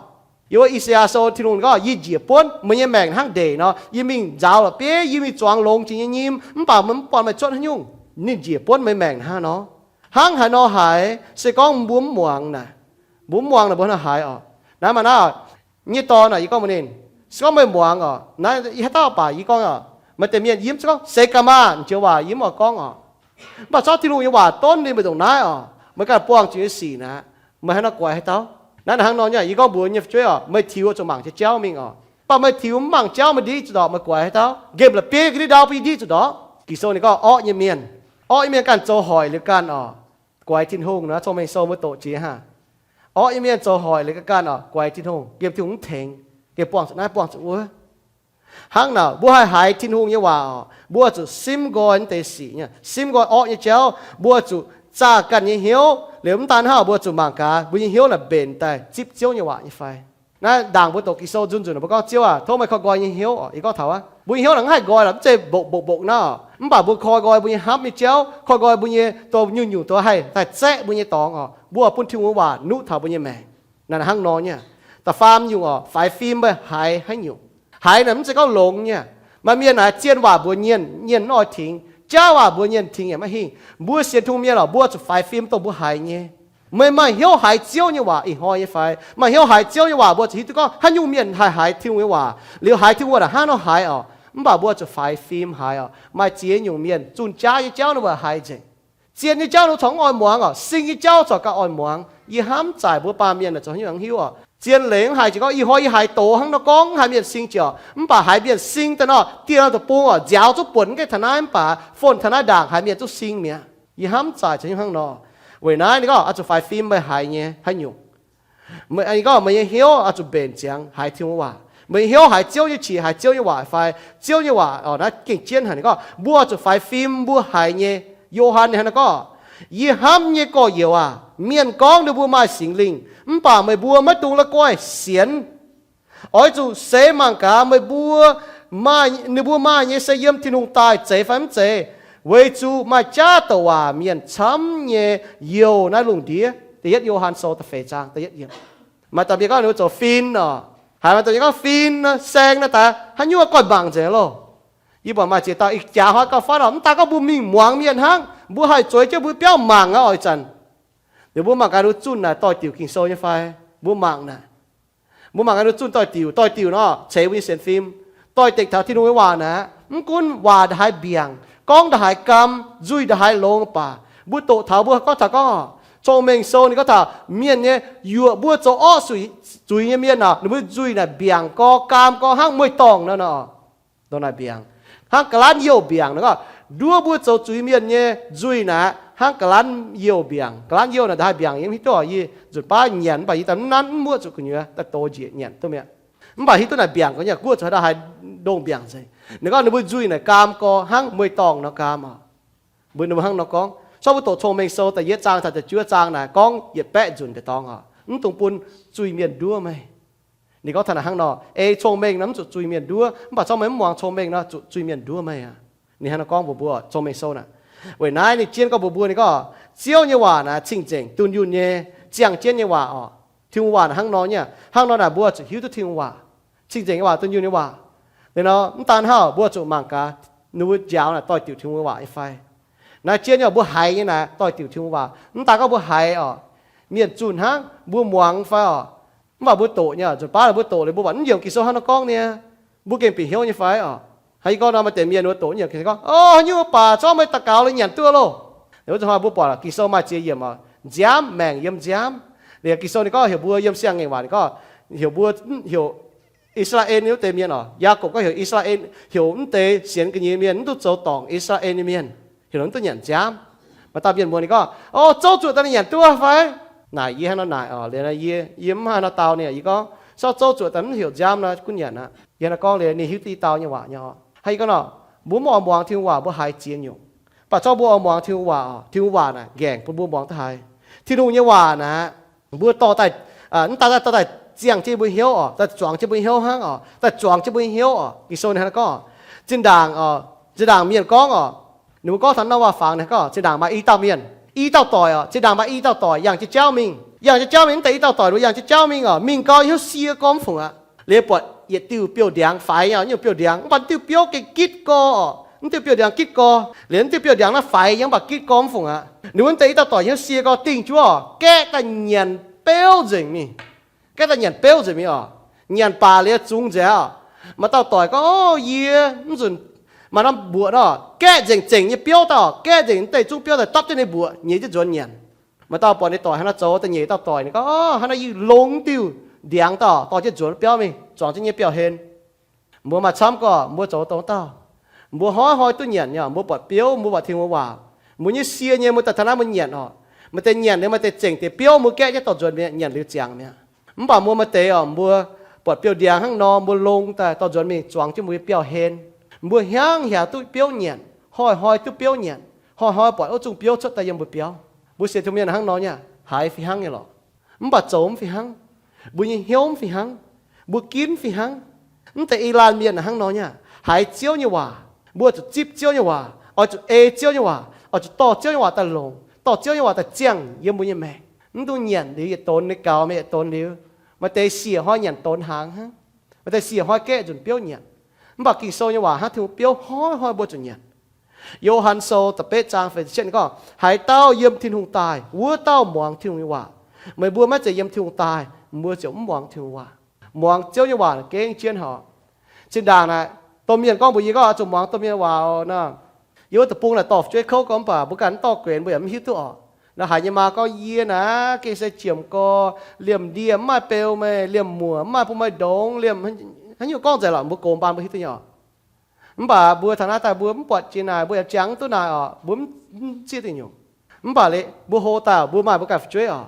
Yiem wuov I^saa^yaa Sou Tin-Hungh gorngv, yie njiec buonv meih nyei maengc hnangv ndeic nor, yie mingh nzaaux la'bieiv, yie mingh zuangx longx jiex nyei nyim, mv baac meih mv buatc meih cuotv haaix nyungc. Ninh njiec buonv meih maengc hnangv nor. Hnangv haaix nor haiz, se gorngv mbuo mv muangx naaic, mbuo mv muangx naaic mbuo hnangv haaix oc? Naaiv maaih naaiv nyei dorn naaic, yie gorngv mbuox ninh, se gorngv meih muangx oc, naaiv haaix dauh baac yie gorngv oc, maaih deix mienh yie mv zeiz gorngv se gaax maah, m'njoux waac yie mv oix gorngv oc. Mv baac zorqv Tin-Hungh nyei waac donv ninh mbuo ndongc naaiv oc, meih ganh buangh zuqc nyei sic naaic, meih hnangv nor guaix haaix dauh? Naaiv hnangv nor nyei, yie gorngv mbuox nyei fu'jueiv oc, meih tiux oix zuqc mangc jiex jauv mingh oc. Mv baac meih tiux mv mangc jauv, meih ndiqv zuqc ndortv, meih guaix haaix dauh? Nqemh la'bieiv ga'ndiev ndau bun yie ndiqv zuqc ndortv. Ging-Sou ninh gorngv orqv nyei mienh, orqv nyei mienh ganh zoux hoic liuz ganh oc, guaix Tin-Hungh nor. Cong-Mengh Sou mbuo doqc jiex hnangv. Orqv nyei mienh zoux hoic liuz ganh oc, guaix Tin-Hungh, nqemh Tin-Hungh mv tengx, gengh buangh zuqc naaiv buangh zuqc wuov. Hnangv naaic, mbuo haih haiz Tin-Hungh nyei waac oc, mbuo zuqc simv nqoi naaiv deix sic nyei, simv nqoi orqv nyei jauv. Mbuo zuqc zaah ganh nyei hnyouv. Liuz mv daan hnangv, mbuo zuqc mangc gaax mbuo nyei hnyouv naaic mbenc daaih zipv Ziouv nyei waac nyei fai. Naaiv ndaangc mbuo doqc Ging-Sou nzunc nzunc mbuo gorngv, Ziouv aac, tov meih koi nqoi nyei hnyouv. Yie gorngv taux aqv, mbuo nyei hnyouv naaic mv haih nqoi lorqc, mv zeiz mbokv mbokv mbokv nor. Mv baac mbuo koi nqoi mbuo nyei hnamv nyei jauv, koi nqoi mbuo nyei dongh nyungc-nyungc dongh haih daaih zaeqv mbuo nyei dorngx oc, mbuo bun Tin-Hungh nyei waac nuqv taux mbuo nyei maengc. Naaic hnangv nor nyei. Da'faam nyungc oc, faix fim meih haiz haaix nyungc. Haiz naaic mv zeiz gorngv longx nyei. Maaih mienh naaic zien waac mbuox nyienh, nyienh mv oix tingx, jaav waac mbuox nyienh tingx yaac maiv hingh. Mbuo sienx Tin-Hungh mienh oc, mbuo zuqc faix fim dongh mbuo haiz nyei. Meih maaih hnyouv haiz Ziouv nyei waac ih hnoi nyei fai? Maaih hnyouv haiz Ziouv nyei waac, mbuo zuqc hiuv duqv gorngv haaix nyungc mienh haih haiz Tin-Hungh nyei waac, liuz haiz Tin-Hungh waac naaic hnangv nor haiz oc. Mv baac mbuo zuqc faix fim haiz oc. Maaih ziex nyungc mienh zunh jaav nyei jauv ninh mbuo haiz nzengc. Zien nyei jauv ninh mbuo corc mv oix muangx oc. Sing nyei jauv corc gauh oix muangx. Yie hnamv zaaic mbuo baamh mienh naaic zoux haaix nyungc hiuv oc. Zien leiz mv haiz jiex gorngv ih hnoi yie haiz doz hnangv nor gorngv, mv haiz mienh sing jiex oc. Mv baac haiz mienh sing daaih nor, dieh nor deic-bung oc, nziaaux zungv buonc mv gaengh taux naaiv mv baac fon taux naaiv ndaangc haiz mienh zungv sing mi'aqv. Yie hnamv zaaic zoux haaix nyungc hnangv nor. Weic naaiv ninh gorngv oix zuqc faix fim meih haiz nyei haaix nyungc. Ninh gorngv meih nyei hnyouv oix zuqc mbenc ziangx haiz Tin-Hungh waac. Meih nyei hnyouv haiz Ziouv nyei qiex, haiz Ziouv nyei waac fai? Ziouv nyei waac oc, naaiv gengh jienv haic. Ninh gorngv mbuo oix zuqc faix fim mbuo haiz nyei. Yo^han ninh hnangv naaiv gorngv, yie hnamv nyei gorx-youz aac, mienh gorngv ninh mbuo maaih Singx Lingh, mv baac meih mbuo maiv dungx la'guaih sienx. Oix zuqc seix mangc gaax meih mbuo, ninh mbuo maaih nyei se yiem Tin-Hungh daaih zeiz fai mv zeiz, weic zuqc maaih jaav douc waac mienh camv nyei youh naaiv lungh ndiev. Da'yietv Yo^han Sou da'feix zaang da'yietv yiemc. Maaih dauh mienh gorngv ninh mbuo zoux fin oc. Haiz maaih dauh mienh gorngv fin, saeng naaiv daaih haaix nyungc goiv mangc nzengc loh. Yie buatc maaih ziex dauh ih jaax hnoi gauh fatv oc, mv daaih gorngv mbuo mingh muangx mienh hnangv, mbuo haih zueiz jienv mbuo biauv mangc aqv oix zanc. Ninh mbuo mangc gaax ninh mbuo zunh naaic doix-diuc Ging-Sou nyei fai? Mbuo mangc naaic. Mbuo mangc gaax ninh mbuo zunh doix-diuc, doix-diuc nor ceix mbuo nyei sienx fim. Doix-dekc taux Tin-Hungh nyei waac naaic, mv gunv waac ndaaih haaix mbiaangc, gorngv ndaaih haaix gaam, nzuih ndaaih haaix longx baac, mbuo doqc taux mbuo gorngv taux gorngv, Cong-Mengh Sou ninh gorngv taux mienh nyei, yuoqc mbuo zoux orqv zuiz nyei mienh oc, ninh mbuo nzuih naaic mbiaangc gorx, gaam gorx hnangv mueiz-dorngh nor nor. Ndongc naaic mbiaangc, hnangv ga'lanv youh mbiaangc nor. Nduov mbuo zoux zuiz mienh nyei nzuih naaic hnangv ga'lanv youh mbiaangc. Ga'lanv youh naaic ndaaih haaix mbiaangc yie mv hiuv duqv oc. Yie nzunc baav nyanc mv baac yie daaih mv nanv mv muoqv zuqc gu'nyuoz daaih dox njiec nyanc duqv mi'aqv. Mv baac hiuv duqv naaic mbiaangc gorx nyei, guoqv zuqc haaix dauh haaix ndongh mbiaangc nzengc. Ninh gorngv ninh mbuo nzuih naaic gaam gorx hnangv mueiz-dorngh nor gaam oc. Mbuo ninh mbuo hnangv nor gorngv. Corc mbuo doqc Cong-Mengh Sou da'yietv zaang taux da'juov zaang naaic gorngv yietc baeqv nzunc deix dorngx oc, mv dungx bun zuiz-mienh nduov meih. Ninh gorngv taux naaic hnangv nor, ei cong-mengh nor mv zuqc zuiz-mienh nduov, mv baac corc meih mv muangx cong-mengh nor zuqc zuiz-mienh nduov meih aqv. Ninh hnangv nor gorngv mbuox mbuo, Cong-Mengh Sou naaic. Weic naaiv ninh jienv gorngv mbuox mbuo, ninh gorngv Ziouv nyei waac naaic cing-nzengc, dunh yunh nyei, ziangh jienv nyei waac oc. Tin-Hungh waac naaic hnangv nor nyei. Hnangv nor naaic mbuo zuqc hiuv duqv Tin-Hungh waac, cing-nzengc nyei waac, dunh yunh nyei waac. Liuz nor mv daan hnangv, mbuo zuqc mangc gaax ninh mbuo njaaux naaic doix-diuc Tin-Hungh nyei waac nyei fai. Naaiv jienv nyei mbuo haiz nyei naaic doix-diuc Tin-Hungh waac. Mv daan gorngv mbuo haiz oc, mienh zunh hnangv mbuo muangx fai oc. Mv baac mbuo doqc nyei, nzunc baav mbuo doqc liuz mbuo buatc mv yiemc Ging-Sou hnangv nor gorngv nyei, mbuo gengh bieqc hnyouv nyei fai oc. Hnangv yie gorngv nor, maaih deix mienh mbuo doqc mv yiemc Ging-Sou gorngv, o, haaix nyungc mv baac zorqv meih daux gaux liuz nyanc duqv loh. Liuz wuov zanc hnoi mbuo buatc Ging-Sou maaih ziex yiemc oc, nziaamv maengc yiem nziaamv. Liuz Ging-Sou ninh gorngv heuc mbuo yiem siang-ngaengc waac ninh gorngv heuc mbuo, heuc I^saa^laa^en wuov deix mienh oc. Yaakopv gorngv heuc I^saa^laa^en, heuc mv deix sienx ga'nyeic mienh mv duqv zoux dorngc I^saa^laa^en nyei mienh, heuc mv duqv nyanc nziaamv. Maaih dauh mienh mbuox ninh gorngv, o, zouv zuoqc daaih ninh nyanc duqv fai? Naaic yie hnangv nor naaic oc. Liuz yie, yie mv hnangv nor dau ninh, yie gorngv, zorqv zouv zuoqc daaih mv heuc nziaamv nor gunv nyanc aqv. Yie hnangv nor gorngv liuz ninh hiuv duqv yie dau nyei waac nyei oc. Hnangv yie gorngv nor, mbuo mv oix muangx Tin-Hungh waac, mbuo haiz ziex nyungc. Mv baac zorqv mbuo oix muangx Tin-Hungh waac oc, Tin-Hungh waac naaic ngaengc bun mbuo muangx duqv haiz. Tin-Hungh nyei waac naaic, mbuo dorh daaih, mv daan daaih dorh daaih ziangh jienv mbuo hnyouv oc, daaih zuangx jienv mbuo hnyouv hnangv oc, daaih zuangx jienv mbuo hnyouv oc. Ging-Sou ninh hnangv nor gorngv, zinh ndaangc oc, zinh ndaangc mienh gorngv oc, ninh mbuo gorngv taux norm waac-fangx ninh gorngv zinh ndaangc maaih i dauh mienh, i dauh doic oc, zinh ndaangc maaih i dauh doic yangh jienv jauv mingh. Yangh jienv jauv mingh, mv deix i dauh doic ninh mbuo yangh jienv jauv mingh oc, mingh gau hnyouv sie gorngv mv fungc aqv. Liuz buatc yietc diuh biouv-ndiangx faix nyei oc, nyungc biouv-ndiangx, mv baac diuh biouv gengh gitv gorx oc, mv diuh biouv-ndiangx gitv gorx. Liuz mv diuh biouv-ndiangx naaiv faix nyei mv baac gitv gorx mv fungc aqv. Ninh mbuo mv deix i dauh doic hnyouv sie gorx dingh juov oc, gaeqv daaih nyanc beuv nzengc mingh. Gaeqv daaih nyanc beuv nzengc mingh oc. Nyanc baac liuz zungx nzengc oc. Maaih dauh doic gorngv, o, yie mv nzunc maaih norm mbuoqc nor, gaeqv nzengc zengc nyei biouv daaih oc, gaeqv nzengc mv deix zungv biouv daaih dapv jienv ninh mbuoqc, nyeiz jienv nzuonx nyanc. Maaih dauh buatc ninh doic hnangv naaiv zoux, da'nyeic dauh doic ninh gorngv, o, hnangv naaiv yie longx diuh ndiangx daaih oc, dorh jienv nzuonx biauv mingh, zuangx jienv nyei biauv-hlen. Mbuo maaih camv gorqv mbuo zoux dongh dauh. Mbuo hnoi-hnoi duqv nyanc nyei oc. Mbuo buatc biouv, mbuo buatc Tin-Hungh waac, mbuo nyei sie nyei, mbuo daaih taux naaiv mbuo nyanc oc. Maaih deix nyanc liuz maaih deix zengc deix biouv mbuo gaeqv jienv dorh nzuonx mi'aqv, nyanc liuz ziangx mi'aqv. Mv baac mbuo maaih deix oc, mbuo buatc biouv-ndiangx hnangv nor, mbuo longx daaih dorh nzuonx mingh zuangx jienv mbuo nyei biauv-hlen. Mbuo hiaangx hiaangx duqv biouv nyanc, hnoi-hnoi duqv biouv nyanc, hnoi-hnoi buatc wuov zungh biouv cuotv daaih yiem mbuo biauv. Mbuo sienx Tin-Hungh mienh hnangv nor nyei, haiz fih hnangv nyei lorqc. Mv baac zoux mv fih hnangv. Mbuo nyei hnyouv mv fih hnangv. Mbuo ginv fih hnangv. Mv deix I^lan Mienh hnangv nor nyei aqv. Haiz Ziouv nyei waac, mbuo zuqc zipv Ziouv nyei waac, oix zuqc ei Ziouv nyei waac, oix zuqc dorh Ziouv nyei waac daaih longc, dorh Ziouv nyei waac daaih ziangh yiem mbuo nyei maengc. Mv dungx nyanc liuz yietc donx ninh gaux mingh yietc donx liuz. Maaih deix siec hnoi nyanc donx hnaangx hnangv. Maaih deix siec hnoi gaeqv nzunc biouv nyanc. Mv baac Ging-Sou nyei waac hnangv Tin-Hungh biouv hnoi hnoi mbuo zuqc nyanc. Yo^han Sou da'betv zaang feix ziepc cietv gorngv, haaix dauh yiem Tin-Hungh daaih, wuov dauh muangx Tin-Hungh nyei waac. Meih mbuo maiv zeiz yiem Tin-Hungh daaih, mbuo ziouc mv muangx Tin-Hungh waac. Muangx Ziouv nyei waac gengh jienv horpc. Zinh ndaangc naaic, domh mienh gorngv mbuox yie gorngv, oix zuqc muangx domh mienh waac oc nor. Yie wuov deic-bung naaic dorh fu'jueiv kouv gorngv mv baac mbuo ganh mv dorh guenx, mbuo yaac mv hiuv duqv oc. Naaiv haiz nyei maa gorngv, yie naaic gengh se jiemc gorx, liemh ndie mv maaih beu meih, liemh muoc mv maaih bun meih ndongx, liemh haaix nyungc gorngv nzengc lorqc, mbuo gox mbaan mbuo hiuv duqv nyei oc. Mv baac mbuo taux naaiv daaih mbuo mv buatc jiex naaic, mbuo yaac jangx mv duqv naaic oc, mbuo mv zieqv duqv nyungc. Mv baac liuz mbuo hlo daaih mbuo maaih mbuo ganh fu'jueiv oc.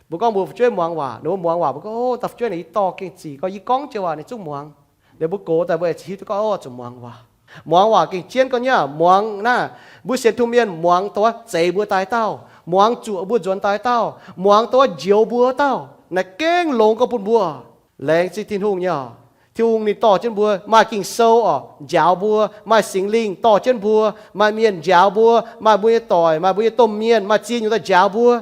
Mbuo gorngv mbuo fu'jueiv muangx waac, ninh mbuo muangx waac, mbuo gorngv, o, dauh fu'jueiv naaic yie dorh gengh zic gorngv yie gorngv jiex waac ninh zungv muangx. Liuz mbuo gox daaih mbuo ziouc hiuv duqv gorngv, o, zuqc muangx waac. Muangx waac gengh jienv gorngv nyei aqv. Muangx naaiv, mbuo sienx Tin-Hungh mienh muangx dongh wuov zeix mbuo daaih dauh, muangx zuoqc mbuo nzuonx daaih dauh, muangx dongh wuov njoux mbuo dauh, naaiv gengh longx gorngv bun mbuo. Laengz zingh Tin-Hungh nyei oc. Tin-Hungh ninh dorh jienv mbuo, maaih Ging-Sou oc njaaux mbuo, maaih Singx Lingh dorh jienv mbuo, maaih mienh njaaux mbuo, maaih mbuo nyei doic, maaih mbuo nyei domh mienh, maaih ziex nyungc daaih njaaux mbuo.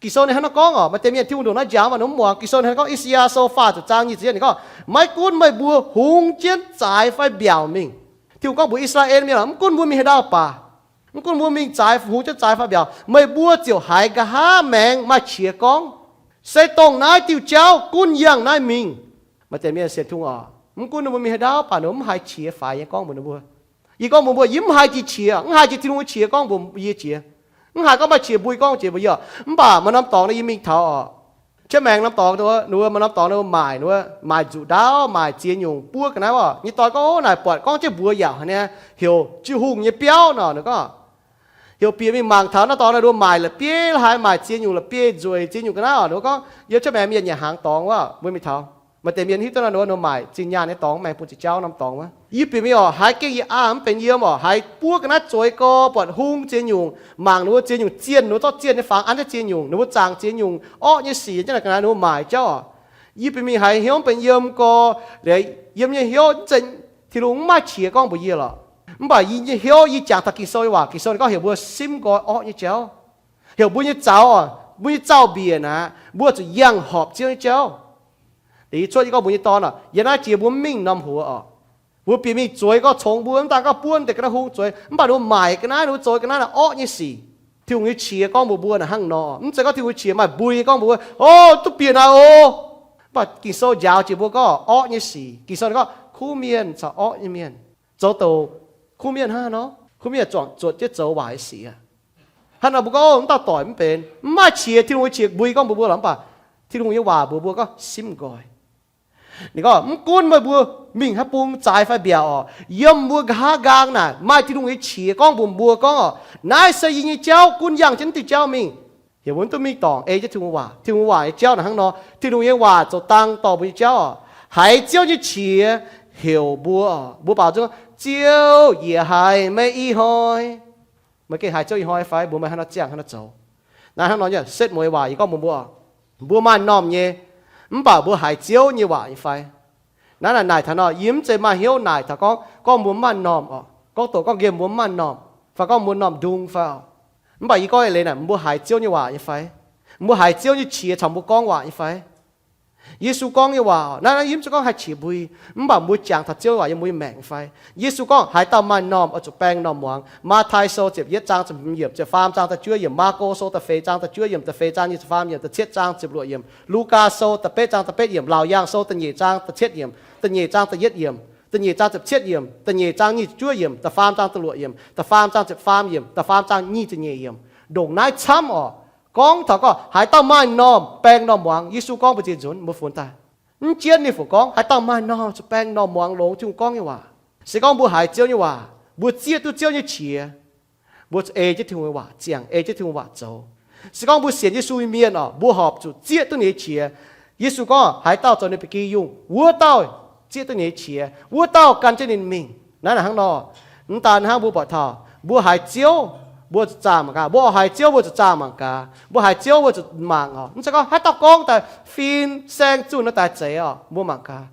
Ging-Sou ninh hnangv naaiv gorngv oc, maaih deix mienh Tin-Hungh ndongc naaiv njaaux mv baac ninh mv muangx. Ging-Sou ninh hnangv gorngv, I^saa^yaa Sou faah ziepc zaang nyic ziepc yietv ninh gorngv, maiv gunv meih mbuo hungx jienv zaaix fai mbiaauc mingh. Tin-Hungh gorngv mbuox I^saa^laa^en mienh, mv gunv mbuo mingh haaix ndau baac, mv gunv mbuo mingh zaaix, hungx jienv zaaix fai mbiaauc, meih mbuo ziouc haiz nqa'haav maengx maaih qiex gorngv, se dongh naaiv diuh jauv gunv yangh naaiv mingh. Maaih deix mienh sienx Tin-Hungh oc, mv gunv ninh mbuo mingh haaix ndau baac ninh mbuo mv haiz qiex faix nyei gorngv mbuox ninh mbuo. Yie gorngv mbuox mbuo, yie mv haiz jiex qiex, mv haiz jiex Tin-Hungh nyei qiex gorngv mbuox yie jiex. Mv haiz gorngv maaih qiex mbui gorngv jiex mbuox yie oc. Mv baac maaih norm dorngx nor yie mingh taux oc, cuotv maengx norm dorngx, ninh mbuo maaih norm dorngx ninh mbuo maaic, ninh mbuo maaic nzuqc ndaauv, maaic ziex nyungc buov ga'naaiv oc. Yie nyei dorn gorngv, o, naaic buatc gorngv jienv mbuox yaac haic niaa, heuc jiu hungh nyei biauv nor. Ninh gorngv heuc bieqc mingh mangc taux naaiv dorngx naaic ninh mbuo maaic la'bieiv haaix, maaic ziex nyungc la'bieiv nzueic ziex nyungc ga'naaiv oc. Ninh mbuo gorngv yiem cuotv maengx mienh yaac hnaangx dorngx wuov, mbuo mingh taux. Maaih deix mienh hiuv duqv naaiv ninh mbuo maaic zinh nyaanh nyei dorngx, maengx bun ziex jauv norm dorngx wuov. Yie bieqc mingh oc, haiz gengh yie aa mv benx yiem oc, haiz buov ga'naaiv zueiz gorx, buatc hung ziex nyungc, mangc ninh mbuo ziex nyungc zienh, ninh mbuo zorqv zienh nyei fangx an jienv ziex nyungc, ninh mbuo zaangc ziex nyungc orqv nyei sic jienv naaic ga'naaiv ninh mbuo maaic jauv oc. Yie bieqc mingh haiz hnyouv mv benx yiem gorx, liuz yiem nyei hnyouv mv zeiz, Tin-Hungh mv maaih qiex gorngv mbuox yie lorqc. Mv baac yie nyei hnyouv yie jangx taux Ging-Sou nyei waac, Ging-Sou ninh gorngv heuc mbuo simv nqoi orqv nyei jauv, heuc mbuo nyei zaux oc, mbuo nyei zaux-mbiec naaic, mbuo zuqc yangh horpc Ziouv nyei jauv. Liuz yie cuotv yie gorngv mbuox nyei dorn oc, yiem naaiv jiex mbuo mv mingh norm huox oc. Mbuo bieqc mingh zueiz gorx congx mbuo, mv daan gorngv buov deix ga'naaiv hung zueiz, mv baac ninh mbuo maaic ga'naaiv, ninh mbuo zoux ga'naaiv naaic orqv nyei sic. Tin-Hungh nyei qiex gorngv mbuox mbuo naaic hnangv nor, mv zeiz gorngv Tin-Hungh nyei qiex maaih mbui nyei gorngv mbuox mbuo, o, duqv bieqc naaic oc. Mv baac Ging-Sou njaaux jiex mbuo gorngv orqv nyei sic. Ging-Sou ninh gorngv kuv mienh caux orqv nyei mienh zoux douc kuv mienh hnangv haaix nor? Kuv mienh zuangx zuotc jienv zoux waaic nyei sic aqv. Hnangv nor mbuo gorngv, o, mv dauh doic mv benx, mv maaih qiex, Tin-Hungh nyei qiex mbui gorngv mbuox mbuo lorqc, mv baac Tin-Hungh nyei waac mbuox mbuo gorngv simv nqoi. Ninh gorngv, mv gunv meih mbuo mingh haaix bung zaaix fai mbiaauc oc, yiem mbuo nqa'haav nqaang naaic maaih Tin-Hungh nyei qiex gorngv mbuox mbuo gorngv oc, naaiv se yie nyei jauv, gunv yangh jienv diuh jauv mingh. Heuc mbuo mv duqv mingh dorngc ei jienv Tin-Hungh waac. Tin-Hungh waac nyei jauv naaic hnangv nor, Tin-Hungh nyei waac zoux dang dorh mbuo nyei jauv oc. Haiz Ziouv nyei qiex heuc mbuo oc, mbuo baaux nzung, Ziouv, yie haiz meih ih hnoi. Meih gengh haiz Ziouv ih hnoi fai? Mbuox meih haaix nor ziangh haaix nor zoux. Naaiv hnangv nor nyei setv mueiz waac yie gorngv mbuox mbuo, mbuo maaih m'normh nyei, mv baac mbuo haiz Ziouv nyei waac nyei fai? Naaiv naaic naaic taux nor, yie mv zeiz maaih hnyouv naaic taux gorngv, gorngv mbuo mv maaih m'normh oc, gorngv doqc gorngv nqemh mbuo mv maaih m'normh, fai gorngv mbuo m'normh ndung fai oc. Mv baac yie gorngv eix leiz naaic, mbuo haiz Ziouv nyei waac nyei fai? Mbuo haiz Ziouv nyei qiex caux mbuo gorngv waac nyei fai? Yesu gorngv nyei waac naaiv, naaiv yie mv zeiz gorngv haih qiex mbui, mv baac mbuo jangx taux Ziouv nyei waac yiem mbuo nyei maengc nyei fai? Yesu gorngv, haaix dauh maaih m'normh oix zuqc baeng m'normh muangx. Matv^tai Sou ziepc yietv zaang ziepc hmz yiemc, ziepc faam zaang da'juov yiemc, Maako Sou da'feix zaang da'juov yiemc, da'feix zaang nyic ziepc faam yiemc, da'cietv zaang ziepc luoqc yiemc, Lugaa Sou da'betv zaang da'betv yiemc, Laauc Yaangh Sou da'nyeic zaang da'cietv yiemc, da'nyeic zaang da'yietv yiemc, da'nyeic zaang ziepc cietv yiemc, da'nyeic zaang nyic ziepc juov yiemc, da'faam zaang da'luoqc yiemc, da'faam zaang ziepc faam yiemc, da'faam zaang nyic ziepc nyeic yiemc. Ndongc naaiv camv oc. Gorngv taux gorngv haaix dauh maaih m'normh baeng m'normh muangx. Yesu gorngv mbu'ziex nzunc, mbuo funx daaih. Mv jienv ninh fu gorngv haaix dauh maaih m'normh zuqc baeng m'normh muangx longx Tin-Hungh gorngv nyei waac. Se gorngv mbuo haiz Ziouv nyei waac, mbuo zieqv duqv Ziouv nyei qiex, mbuo ei jienv Tin-Hungh nyei waac ziangh, ei jienv Tin-Hungh waac zoux. Se gorngv mbuo sienx Yesu nyei mienh oc, mbuo horpc zuqc zieqv duqv ninh nyei qiex. Yesu gorngv haaix dauh zoux ninh ba'gi yungh, wuov dauh zieqv duqv ninh nyei qiex, wuov dauh gan jienv ninh mingh. Naaiv naaic hnangv nor, mv daan hnangv mbuo buatc taux mbuo haiz Ziouv, mbuo zuqc zaah mangc gaax. Mbuo oix haiz Ziouv, mbuo zuqc zaah mangc gaax. Mbuo haiz Ziouv, mbuo zuqc mangc oc. Mv zeiz gorngv haaix dauh gorngv daaih fin saeng zunh nor daaih zeiz oc, mbuo mangc gaax.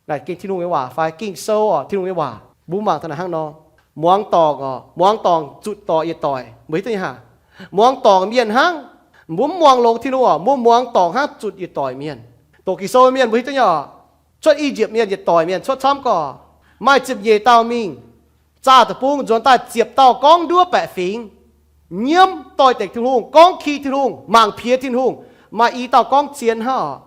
Naaic gengh Tin-Hungh nyei waac fai Ging-Sou oc, Tin-Hungh nyei waac. Mbuo mangc taux naaic hnangv nor, muangx dorngc oc, muangx dorngc zuqc dorh yietc doic. Mbuo hiuv duqv nyei hnangv? Muangx dorngc mienh hnangv. Mbuo mv muangx longx Tin-Hungh oc, mbuo muangx dorngc hnangv zuqc yietc doic mienh. Doqc Ging-Sou mienh mbuo hiuv duqv nyei oc, cuotv I^yipv mienh yietc doic mienh cuotv camv gorx, maaih ziepc nyeic dauh mingh, zaah deic-bung nzuonx daaih ziepc dauh gorngv nduov baeqc fingx, nyiemv doix-dekc Tin-Hungh, gorngv ki Tin-Hungh, mangc piex Tin-Hungh. Maaih i dauh gorngv zien hnangv oc.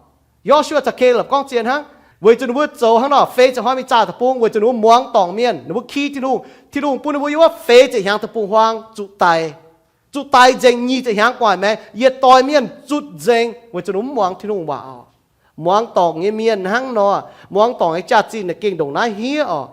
Yo^su^waa caux Ke^lepv gorngv zien hnangv, weic zuqc ninh mbuo zoux hnangv nor, feix ziepc hnoi mingh zaah deic-bung weic zuqc ninh mbuo muangx dorngc mienh, ninh mbuo ki Tin-Hungh. Tin-Hungh bun ninh mbuo yiem wuov feix ziepc hnyangx deic-bung-huaang zuqc daic, zuqc daic nzengc nyic ziepc hnyangx gu'nguaaic maengx, yietc doix mienh zutc nzengc weic zuqc ninh mbuo mv muangx Tin-Hungh waac oc. Muangx dorngc nyei mienh hnangv nor, muangx dorngc nyei jaax-zinh naaic gengh ndongc naaiv hniev oc.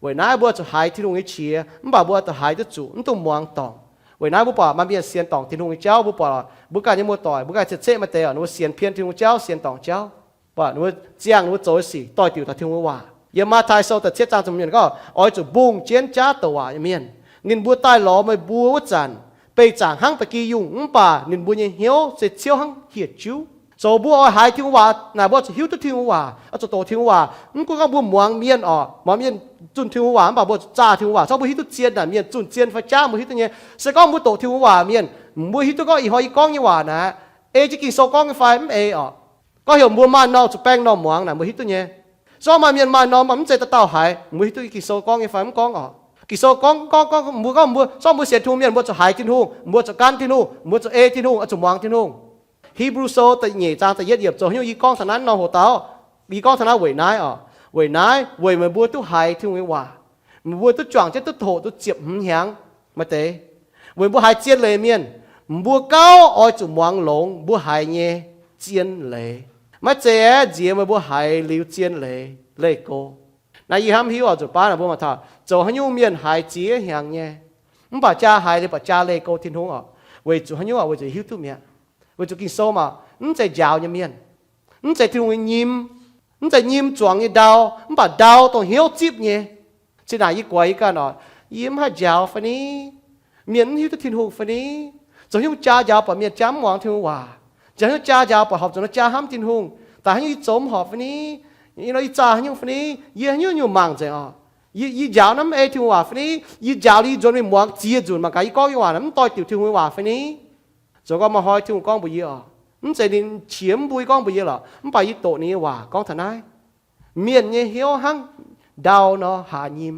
Weic naaiv mbuo zuqc haiz Tin-Hungh nyei qiex, mv baac mbuo oix zuqc haiz duqv zuqc, mv dungx muangx dorngc. Weic naaiv mbuo buatc maaih mienh sienx dorngc Tin-Hungh nyei jauv, mbuo buatc, mbuo ganh nyei muoz-doic, mbuo ganh cien-ceqv maaih deix oc, ninh mbuo sienx pien Tin-Hungh jauv, sienx dorngc jauv. Buatc ninh mbuo ziangh, ninh mbuo zoux nyei sic doix-diuc taux Tin-Hungh nyei waac. Yiem Matv^tai Sou da'cietv zaang ziepc hmz gorngv, oix zuqc mbungh jienv jaav douc waac nyei mienh. Ninh mbuo daaih lorz meih mbuo wuov zanc, beih zaangc hnangv ba'gi yungh, mv baac ninh mbuo nyei hnyouv se ciouv hnangv hieh juv. Zoux mbuo oix haiz Tin-Hungh waac naaic, mbuo zuqc hiuv duqv Tin-Hungh waac, oix zuqc doqc Tin-Hungh waac. Mv gunv gorngv mbuo muangx mienh oc, muangx mienh zunh Tin-Hungh waac, mv baac mbuo zuqc zaah Tin-Hungh waac. Corc mbuo hiuv duqv zien naaic mienh zunh zien fai jaav, mbuo hiuv duqv nyei. Se gorngv mbuo doqc Tin-Hungh waac mienh, mbuo hiuv duqv gorngv ih hnoi yie gorngv nyei waac naaic, ei jienv Ging-Sou gorngv nyei fai mv ei oc. Gorngv heuc mbuo maaih norm zuqc baeng norm muangx naaic, mbuo hiuv duqv nyei. Zorqv maaih mienh maaih norm mv zeiz dauh dauh haiz, mbuo hiuv duqv Ging-Sou gorngv nyei fai mv gorngv oc. Ging-Sou gorngv, gorngv, gorngv mbuo, gorngv mbuo, zorqv mbuo sienx Tin-Hungh mienh, mbuo zuqc haiz Tin-Hungh, mbuo zuqc gan Tin-Hungh, mbuo zuqc ei Tin-Hungh, oix zuqc muangx Tin-Hungh. Hipv^lu Sou da'nyeic zaang da'yietv yiemc zoux haaix nyungc yie gorngv taux naaiv norm hoc dauh. Yie gorngv taux naaiv weic naaiv oc. Weic naaiv, weic meih mbuo duqv haiz Tin-Hungh nyei waac, meih mbuo duqv juangc jienv duqv hoqc duqv ziepc hmz hnyangx maaih deix. Weic mbuo haiz zien leiz mienh, mbuo gauh oix zuqc muangx longx mbuo haiz nyei zien leiz. Maiv zeiz aeqv, nziex meih mbuo haiz liuz zien leiz leih go. Naaiv yie hnamv hiuv oc, nzunc baav naaic mbuo mangc taux zoux haaix nyungc mienh haiz ziex hnyangx nyei, mv baac jaa haiz liuz baac jaa leih go Tin-Hungh oc. Weic zuqc haaix nyungc oc? Weic zuqc hiuv duqv mi'aqv. Weic zuqc Ging-Sou maah, mv zeiz njaaux nyei mienh, mv zeiz Tin-Hungh nyei nyim, mv zeiz nyim zuangx nyei ndau, mv baac ndau dongh hnyouv zipv nyei. Cin naaic yie guaix yie ganh oc, yie mv haih njaaux fai ni? Mienh mv hiuv duqv Tin-Hungh fai ni? Zoux haaix nyungc jaa njaaux buatc mienh jaa mv muangx Tin-Hungh waac? Zoux haaix nyungc jaa njaaux buatc horpc zuqc nor jaa hnamv Tin-Hungh, daaih haaix nyungc yie zoux mv horpc fai ni? Yie nor yie zaah haaix nyungc fai ni? Yie haaix nyungc nyungc mangc nzengc oc. Yie, yie njaaux naaiv mv ei Tin-Hungh waac fai ni? Yie njaaux liuz yie nzuonx mingh muangx ziex nzunc mangc gaax yie gorngv nyei waac naaiv mv doix-diuc Tin-Hungh nyei waac fai ni? Zoux gorngv maaih hnoi Tin-Hungh gorngv mbuox yie oc, mv zeiz ninh qiex mv mbuo, yie gorngv mbuox yie lorqc, mv baac yie doqc ninh nyei waac gorngv taux naaiv, mienh nyei hnyouv hnangv ndau nor haaz nyim.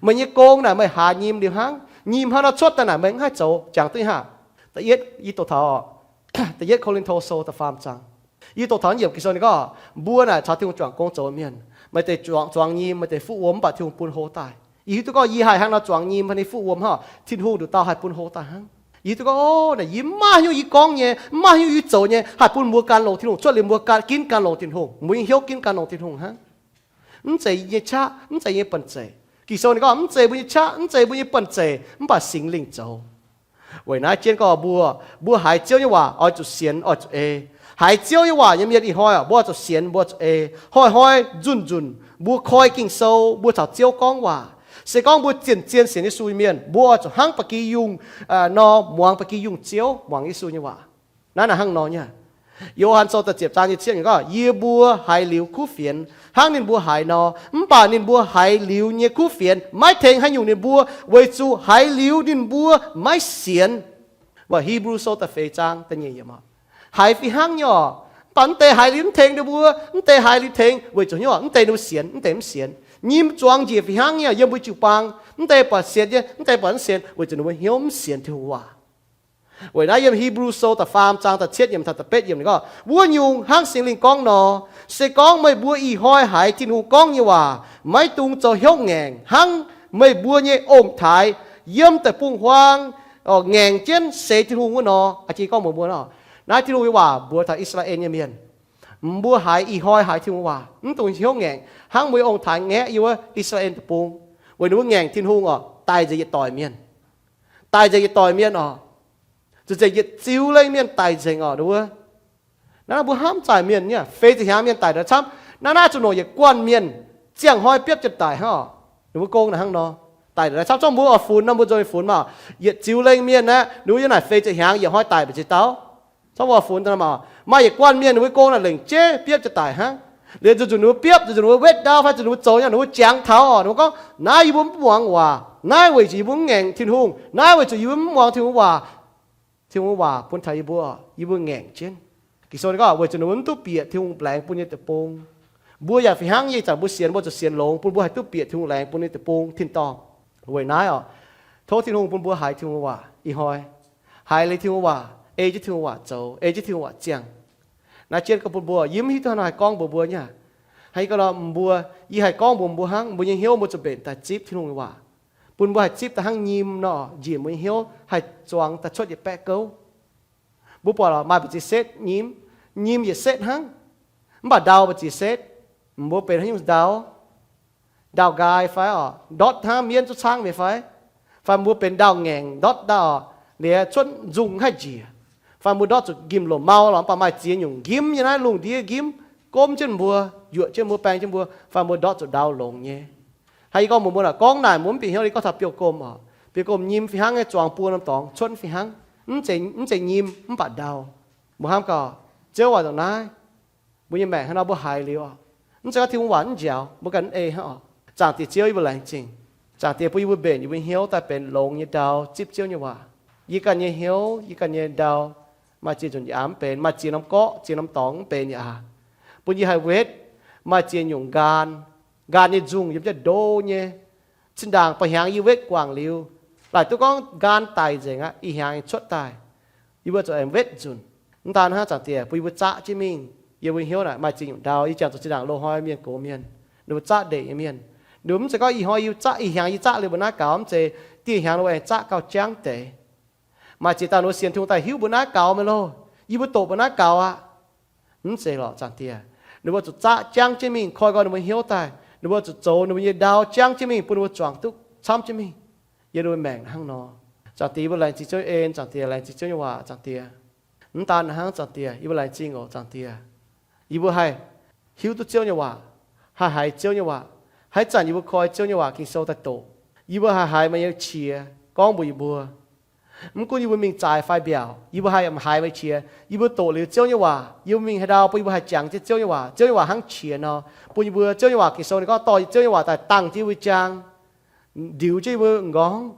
Meih nyei gong naaic meih haaz nyim liuz hnangv. Nyim hnangv nor cuotv daaih naaic meih mv haih zoux, jangx duqv nyei haah? Da'yietv, yie doqc taux, da'yietv Ko^lin^to Sou da'faam zaang, yie doqc taux yiemc Ging-Sou ninh gorngv mbuo naaic caux Tin-Hungh juangc gong zoux mienh, maaih deix zuangx, zuangx nyim, maaih deix fuqv wuom, mv baac Tin-Hungh bun hlo daaih. Yie hiuv duqv gorngv yie haih hnangv nor zuangx nyim fai ni fuqv wuom hnangv, Tin-Hungh nduqc dauh haih bun hlo daaih hnangv. Yie hiuv duqv gorngv, o, naaic yie mv maaih haaix nyungc yie gorngv nyei, mv maaih haaix nyungc yie zoux nyei haih bun mbuo gan longx Tin-Hungh, cuotv liuz mbuo gan, ginv gan longx Tin-Hungh, mbuo nyei hnyouv ginv gan longx Tin-Hungh hnangv. Mv zeiz yie nyei qaqv, mv zeiz yie nyei banh zeic. Ging-Sou ninh gorngv mv zeiz mbuo nyei qaqv, mv zeiz mbuo nyei banh zeic, mv baac Singx Lingh zoux. Weic naaiv jienv gorngv mbuo, mbuo haiz Ziouv nyei waac oix zuqc sienx, oix zuqc ei. Haiz Ziouv nyei waac nyei mienh ih hnoi oc, mbuo oix zuqc sienx, mbuo oix zuqc ei. Hnoi-hnoi, nzunc-nzunc mbuo koi Ging-Sou, mbuo caux Ziouv gorngv waac. Se gorngv mbuo zien-zien sienx Yesu nyei mienh, mbuo oix zuqc hnangv ba'gi yungh nor muangx ba'gi yungh Ziouv, muangx Yesu nyei waac. Naaiv naaic hnangv nor nyei. Yo^han Sou da'ziepc zaang nyic ziepc gorngv, yie mbuo haiz liuz kuv fienx hnangv ninh mbuo haiz nor, mv baac ninh mbuo haiz liuz nyei kuv fienx maiv tengx haaix nyungc ninh mbuo, weic zuqc haiz liuz ninh mbuo maiv sienx. Waac Hipv^lu Sou da'feix zaang da'nyeic yiemc, haiz fih hnangv nyei oc, mv baac mv deix haiz liuz mv tengx ninh mbuo, mv deix haiz liuz tengx weic zuqc haaix nyungc? Mv deix ninh mbuo sienx, mv deix mv sienx. Nyim zuangx njiec fih hnangv nyei yiem mbuo jiu-baang, mv deix buatc sienx nyei, mv deix buatc mv sienx, weic zuqc ninh mbuo hnyouv mv sienx Tin-Hungh waac. Weic naaiv yiem Hipv^lu Sou da'faam zaang da'cietv yiemc taux da'betv yiemc ninh gorngv, wuov nyungc hnangv Singx Lingh gorngv nor, se gorngv meih mbuo ih hnoi haiz Tin-Hungh gorngv nyei waac maiv dungx zoux hnyouv ngaengc hnangv meih mbuo nyei ong-taaix yiem deic-bung-huaang ngaengc jienv seix Tin-Hungh wuov nor. Aa, gorngv mbuox mbuo, naaiv Tin-Hungh nyei waac mbuox taux I^saa^laa^en nyei mienh, mbuo haiz ih hnoi haiz Tin-Hungh waac mv dungx hnyouv ngaengc hnangv mbuo nyei ong-taaix ngaeqv yiem wuov I^saa^laa^en Deic-Bung, weic ninh mbuo ngaengc Tin-Hungh oc, daic nzengc yietc doic mienh. Daic nzengc yietc doic mienh oc. Zuqc nzengc yietc ziux lengh mienh daic nzengc oc, ninh mbuo. Naaiv mbuo hnamv zaaic mienh nyei, feix ziepc hnyangx mienh daic ndongc naaiv camv. Naaiv naaiv zuqc nongc yietc guanh mienh ziangh hnoi biopv jienv daic hnangv oc. Ninh mbuo gong naaic hnangv nor, daic ndongc naaiv camv. Zorqv mbuo oix funx nor, mbuo nzunc funx maah, yietc ziux lengh mienh aeqv, ninh mbuo yiem naaic feix ziepc hnyangx yietc hnoi daic mbu'ziex dauh. Zorqv mbuo oix funx maah, maaih yietc guanh mienh ninh mbuo gong naaic lengc jeiv biopv jienv daic hnangv. Liuz zuqc zuqc ninh mbuo biopv, zuqc zuqc ninh mbuo wetv ndau fai zuqc ninh mbuo zoux nyei, ninh mbuo jangx taux oc, ninh mbuo gorngv, naaiv yie mbuo mv muangx waac, naaiv weic zuqc yie mbuo mv ngaengc Tin-Hungh, naaiv weic zuqc yie mbuo mv muangx Tin-Hungh waac. Tin-Hungh waac bun taux yie mbuo, yie mbuo ngaengc jienv. Ging-Sou ninh gorngv weic zuqc ninh mbuo mv duqv bieqc Tin-Hungh laengz bun nyei deic-bung. Mbuo yaac fih hnangv nyei, ih zanc mbuo sienx mbuo zuqc sienx longx bun mbuo haih duqv bieqc Tin-Hungh laengz bun nyei deic-bung tin-dorngh. Weic naaiv oc, tov Tin-Hungh bun mbuo haiz Tin-Hungh waac ih hnoi, haiz liuz Tin-Hungh waac, ei jienv Tin-Hungh waac zoux, ei jienv Tin-Hungh waac ziangh. Naaiv jienv gorngv bun mbuo, yie mv hiuv duqv hnangv haaix gorngv mbuox mbuo nyei. Hnangv yie gorngv nor mbuo, yie haih gorngv mbuox mbuo hnangv, mbuo nyei hnyouv mbuo zuqc mbenc daaih zipv Tin-Hungh nyei waac, bun mbuo haih zipv daaih hnangv nyim nor, njiec mbuo nyei hnyouv haih zuangx daaih cuotv yietc baeqv gouv. Mbuo buatc lorqc, maaih mbu'ziex setv nyim, nyim yietc setv hnangv, mv baac ndau mbu'ziex setv, mbuo benx haaix nyungc ndau? Ndau-nqaai fai oc, ndortv hnangv mienv zuqc caangv mingh fai? Fai mbuo benx ndau-ngaengc ndortv ndau, liuz cuotv nzungh haih njiec. Fai mbuo ndortv zuqc njimv-lomc mau lorqc, mv baac maaih ziex nyungc njimv nyei naaiv lungh ndiev njimv gomv jienv mbuo, yuoqc jienv mbuo, baeng jienv mbuo, fai mbuo ndortv zuqc ndau longx nyei. Hnangv yie gorngv mbuox mbuo naaic, gorngv naaic mbuo mv bieqc hnyouv, yie gorngv taux biouv-gomh oc. Biouv-gomh nyim fih hnangv nyei, zuangx buo norm dorngx cuotv fih hnangv. Mv zeiz, mv zeiz nyim mv baac ndau. Mbuo hnamv gaax, Ziouv waac ndongc naaiv, mbuo nyei maengc hnangv nor mbuo haiz liuz oc, mv zeiz gorngv Tin-Hungh waac mv njaaux, mbuo ganh mv ei hnangv oc. Zaangc Diex Ziouv, yie mbuo laengz zingh. Zaangc Diex bun yie mbuo mbenc yie mbuo hnyouv daaih benx longx nyei ndau zipv Ziouv nyei waac. Yie ganh nyei hnyouv, yie ganh nyei ndau, maaih ziex nzunc yaac mv benx, maaih ziex norm gorqv, ziex norm dorngx mv benx yaac aac, bun yie haih wetv. Maaih ziex nyungc nqaan, nqaan nyei nzungh yiem jienv ndo nyei. Zinh ndaangc ba'hnyangx yie wetv guangc liuz, laaic duqv gorngv nqaan daic nzengc aqv, ih hnyangx cuotv daaih. Yie mbuo zuqc aengx wetv nzunc. Mv daan hnangv, Zaangc Diex, bun yie mbuo zaqv jienv mingh. Yie mbuo hnyouv naaic maaih ziex nyungc ndau, yie jangx zuqc zinh ndaangc loz-hnoi mienh gox mienh, ninh mbuo zaqv ndeic nyei mienh. Ninh mbuo mv zeiz gorngv ih hnoi yie zaqv, ih hnyangx yie zaqv liuz mbuo naaiv gaux, mv zeiz dieh hnyangx ninh mbuo aengx zaqv gauh jangv deix. Maaih ziex dauh ninh mbuo sienx Tin-Hungh daaih hiuv mbuo naaiv gaux meih loh, yie mbuo doqc mbuo naaiv gaux aqv. Mv zeiz lorqc, Zaangc Diex. Ninh mbuo zuqc zaqv jangv jienv mingh, koi nqoi ninh mbuo hnyouv daaih. Ninh mbuo zuqc zoux ninh mbuo nyei ndau jangv jienv mingh, bun ninh mbuo juangc duqv camv jienv mingh. Yiem ninh mbuo maengc hnangv nor. Zaangc Diex, yie mbuo laengz zingh Ziouv nyei en, Zaangc Diex, laengz zingh Ziouv nyei waac, Zaangc Diex. Mv daan hnangv, Zaangc Diex, yie mbuo laengz zingh oc, Zaangc Diex. Yie mbuo haih hiuv duqv Ziouv nyei waac, haih haiz Ziouv nyei waac. Haaix zanc yie mbuo koi Ziouv nyei waac Ging-Sou daaih doqc, yie mbuo haih haiz meih nyei qiex gorngv mbuox yie mbuo. Mv gunv yie mbuo mingh zaaix fai mbiaauc, yie mbuo haih haiz meih qiex. Yie mbuo doqc liuz Ziouv nyei waac, yie mbuo mingh haaix ndau bun yie mbuo haih jangx jienv Ziouv nyei waac. Ziouv nyei waac hnangv qiex nor, bun yie mbuo, Ziouv nyei waac Ging-Sou ninh gorngv dorh Ziouv nyei waac daaih dangh jienv yie mbuo jaang, ndiux jienv yie mbuo m'nqorngv.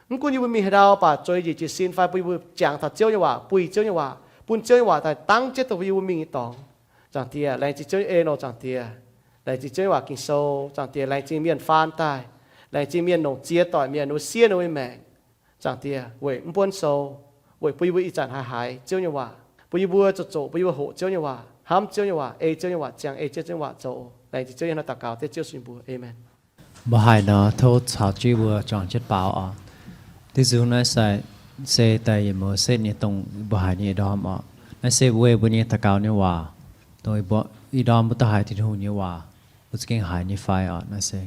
Mv gunv yie mbuo mingh haaix ndau, baac zueiz njiec jiez sin fai bun yie mbuo jangx taux Ziouv nyei waac, buih Ziouv nyei waac, bun Ziouv nyei waac daaih dangv jienv dongh yie mbuo mingh nyei dorngx. Zaangc Diex, laengz zingh Ziouv nyei en oc, Zaangc Diex. Laengz zingh Ziouv nyei waac Ging-Sou, Zaangc Diex. Laengz zingh mienh faan daaih, laengz zingh mienh longc ziex doic mienh, ninh mbuo siev ninh mbuo nyei maengc, Zaangc Diex, weic mv buonv sou, weic bun yie mbuo ih zanc haih haiz Ziouv nyei waac, bun yie mbuo zoqc zoqc, bun yie mbuo hoqc Ziouv nyei waac, hnamv Ziouv nyei waac, ei Ziouv nyei waac ziangh, ei Ziouv nyei waac zoux. Laengz zingh Ziouv, ih hnoi daux gaux dengv Ziouv Yesu nyei mbuox. Aamen. Mbuo haiz nor, tov caux jienv mbuo juangc jienv baaux oc. Diuh nzung naaiv se, se daaih yietc mouc setv nyei dongh mbuo haiz nyei ih ndorm oc. Naaiv se weic mbuo nyei daux gaux nyei waac, dongh ih ndorm mbuo duqv haiz Tin-Hungh nyei waac, mbuo za'gengh haiz nyei fai oc. Naaiv se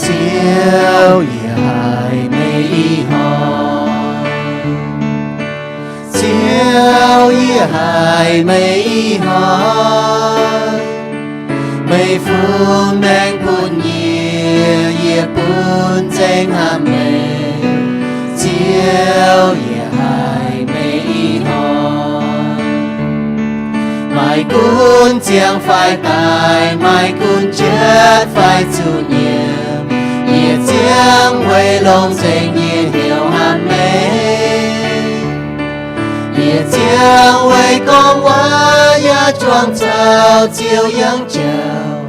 Ziouv, yie haiz meih ih hnoi. Ziouv, yie haiz meih ih hnoi. Meih fungx maengc bun yie, yie bun nzengc hnamv meih. Ziouv, yie haiz meih ih hnoi. Maaih gunv ziangh fai daic, maaih gunv njietv fai zuqc nyiemc, yie ziangh weic longx nzengc yie hnyouv hnamv meih. Yie ziangh weic gorngv waac yaac juangc zaux Ziouv yangh jauv.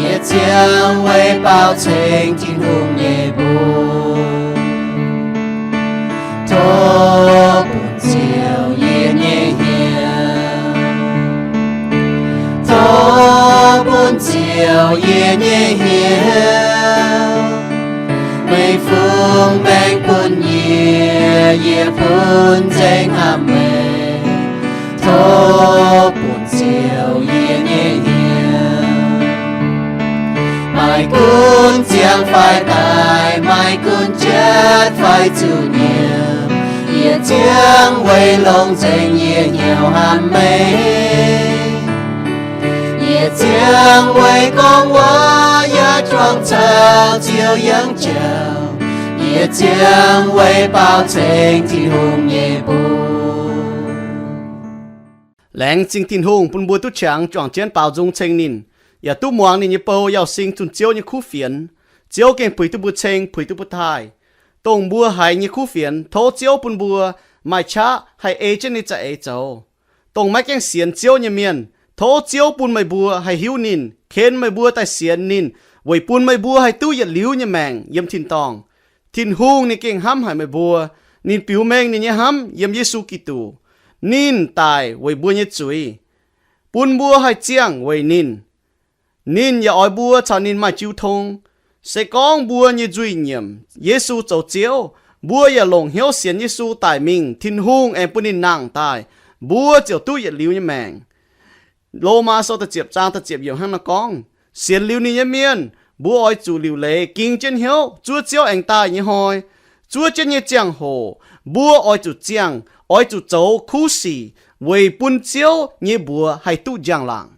Yie ziangh weic baaux ceng Tin-Hungh nyei mbuox. Tov bun Ziouv yie nyei hnyouv. Tov bun Ziouv yie nyei hnyouv. Meih fungx maengc bun yie, yie bun nzengc hnamv meih. Tov bun Ziouv yie nyei hnyouv. Maaih gunv ziangh fai daic, maaih gunv njietv fai zuqc nyiemc, yie ziangh weic longx nzengc yie hnyouv hnamv meih. Yie ziangh weic gorngv waac yaac juangc Caux Ziouv yangh jauv, yie ziangh weic baaux ceng Tin-Hungh nyei mbuox. Laengz zingh Tin-Hungh bun mbuo duqv qangx juangc jienv baaux nzung ceng ninh, yaac duqv muangx ninh nyei bou Yauz Sing zunh Ziouv nyei kuv fienx. Ziouv gengh puix duqv mbuo ceng, puix duqv mbuo taaih. Dongh mbuo haiz nyei kuv fienx, tov Ziouv bun mbuo maaih qaqv haih ei jienv ninh za'eix zoux. Dongh maiv gaengh sienx Ziouv nyei mienh, tov Ziouv bun meih mbuo haih hiuv ninh, ken meih mbuo daaih sienx ninh, weic bun meih mbuo haih duqv yietc liuz nyei maengc yiem tin-dorngh. Tin-Hungh ninh gengh hnamv haic meih mbuo. Ninh biux mengh ninh nyei hnamv yiem Yesu Giduc. Ninh daic weic mbuo nyei zuiz, bun mbuo haih ziangh weic ninh. Ninh yaac oix mbuo caux ninh maaih jiu tong. Se gorngv mbuo nyei nzuih nyiemc Yesu zoux Ziouv, mbuo yaac longc hnyouv sienx Yesu daic mingh, Tin-Hungh aengx bun ninh nangh daaih, mbuo ziouc duqv yietc liuz nyei maengc. Lomaa Sou da'ziepc zaang da'ziepc yiemc hnangv naaiv gorngv, sienx liuz ninh nyei mienh, mbuo oix zuqc liuc leiz ging jienv hnyouv zuov Ziouv aengx daaih nyei hnoi. Zuov jienv nyei ziangh hoc, mbuo oix zuqc ziangh, oix zuqc zoux kuv sic weic bun Ziouv nyei mbuox haih duqv njang-laangc.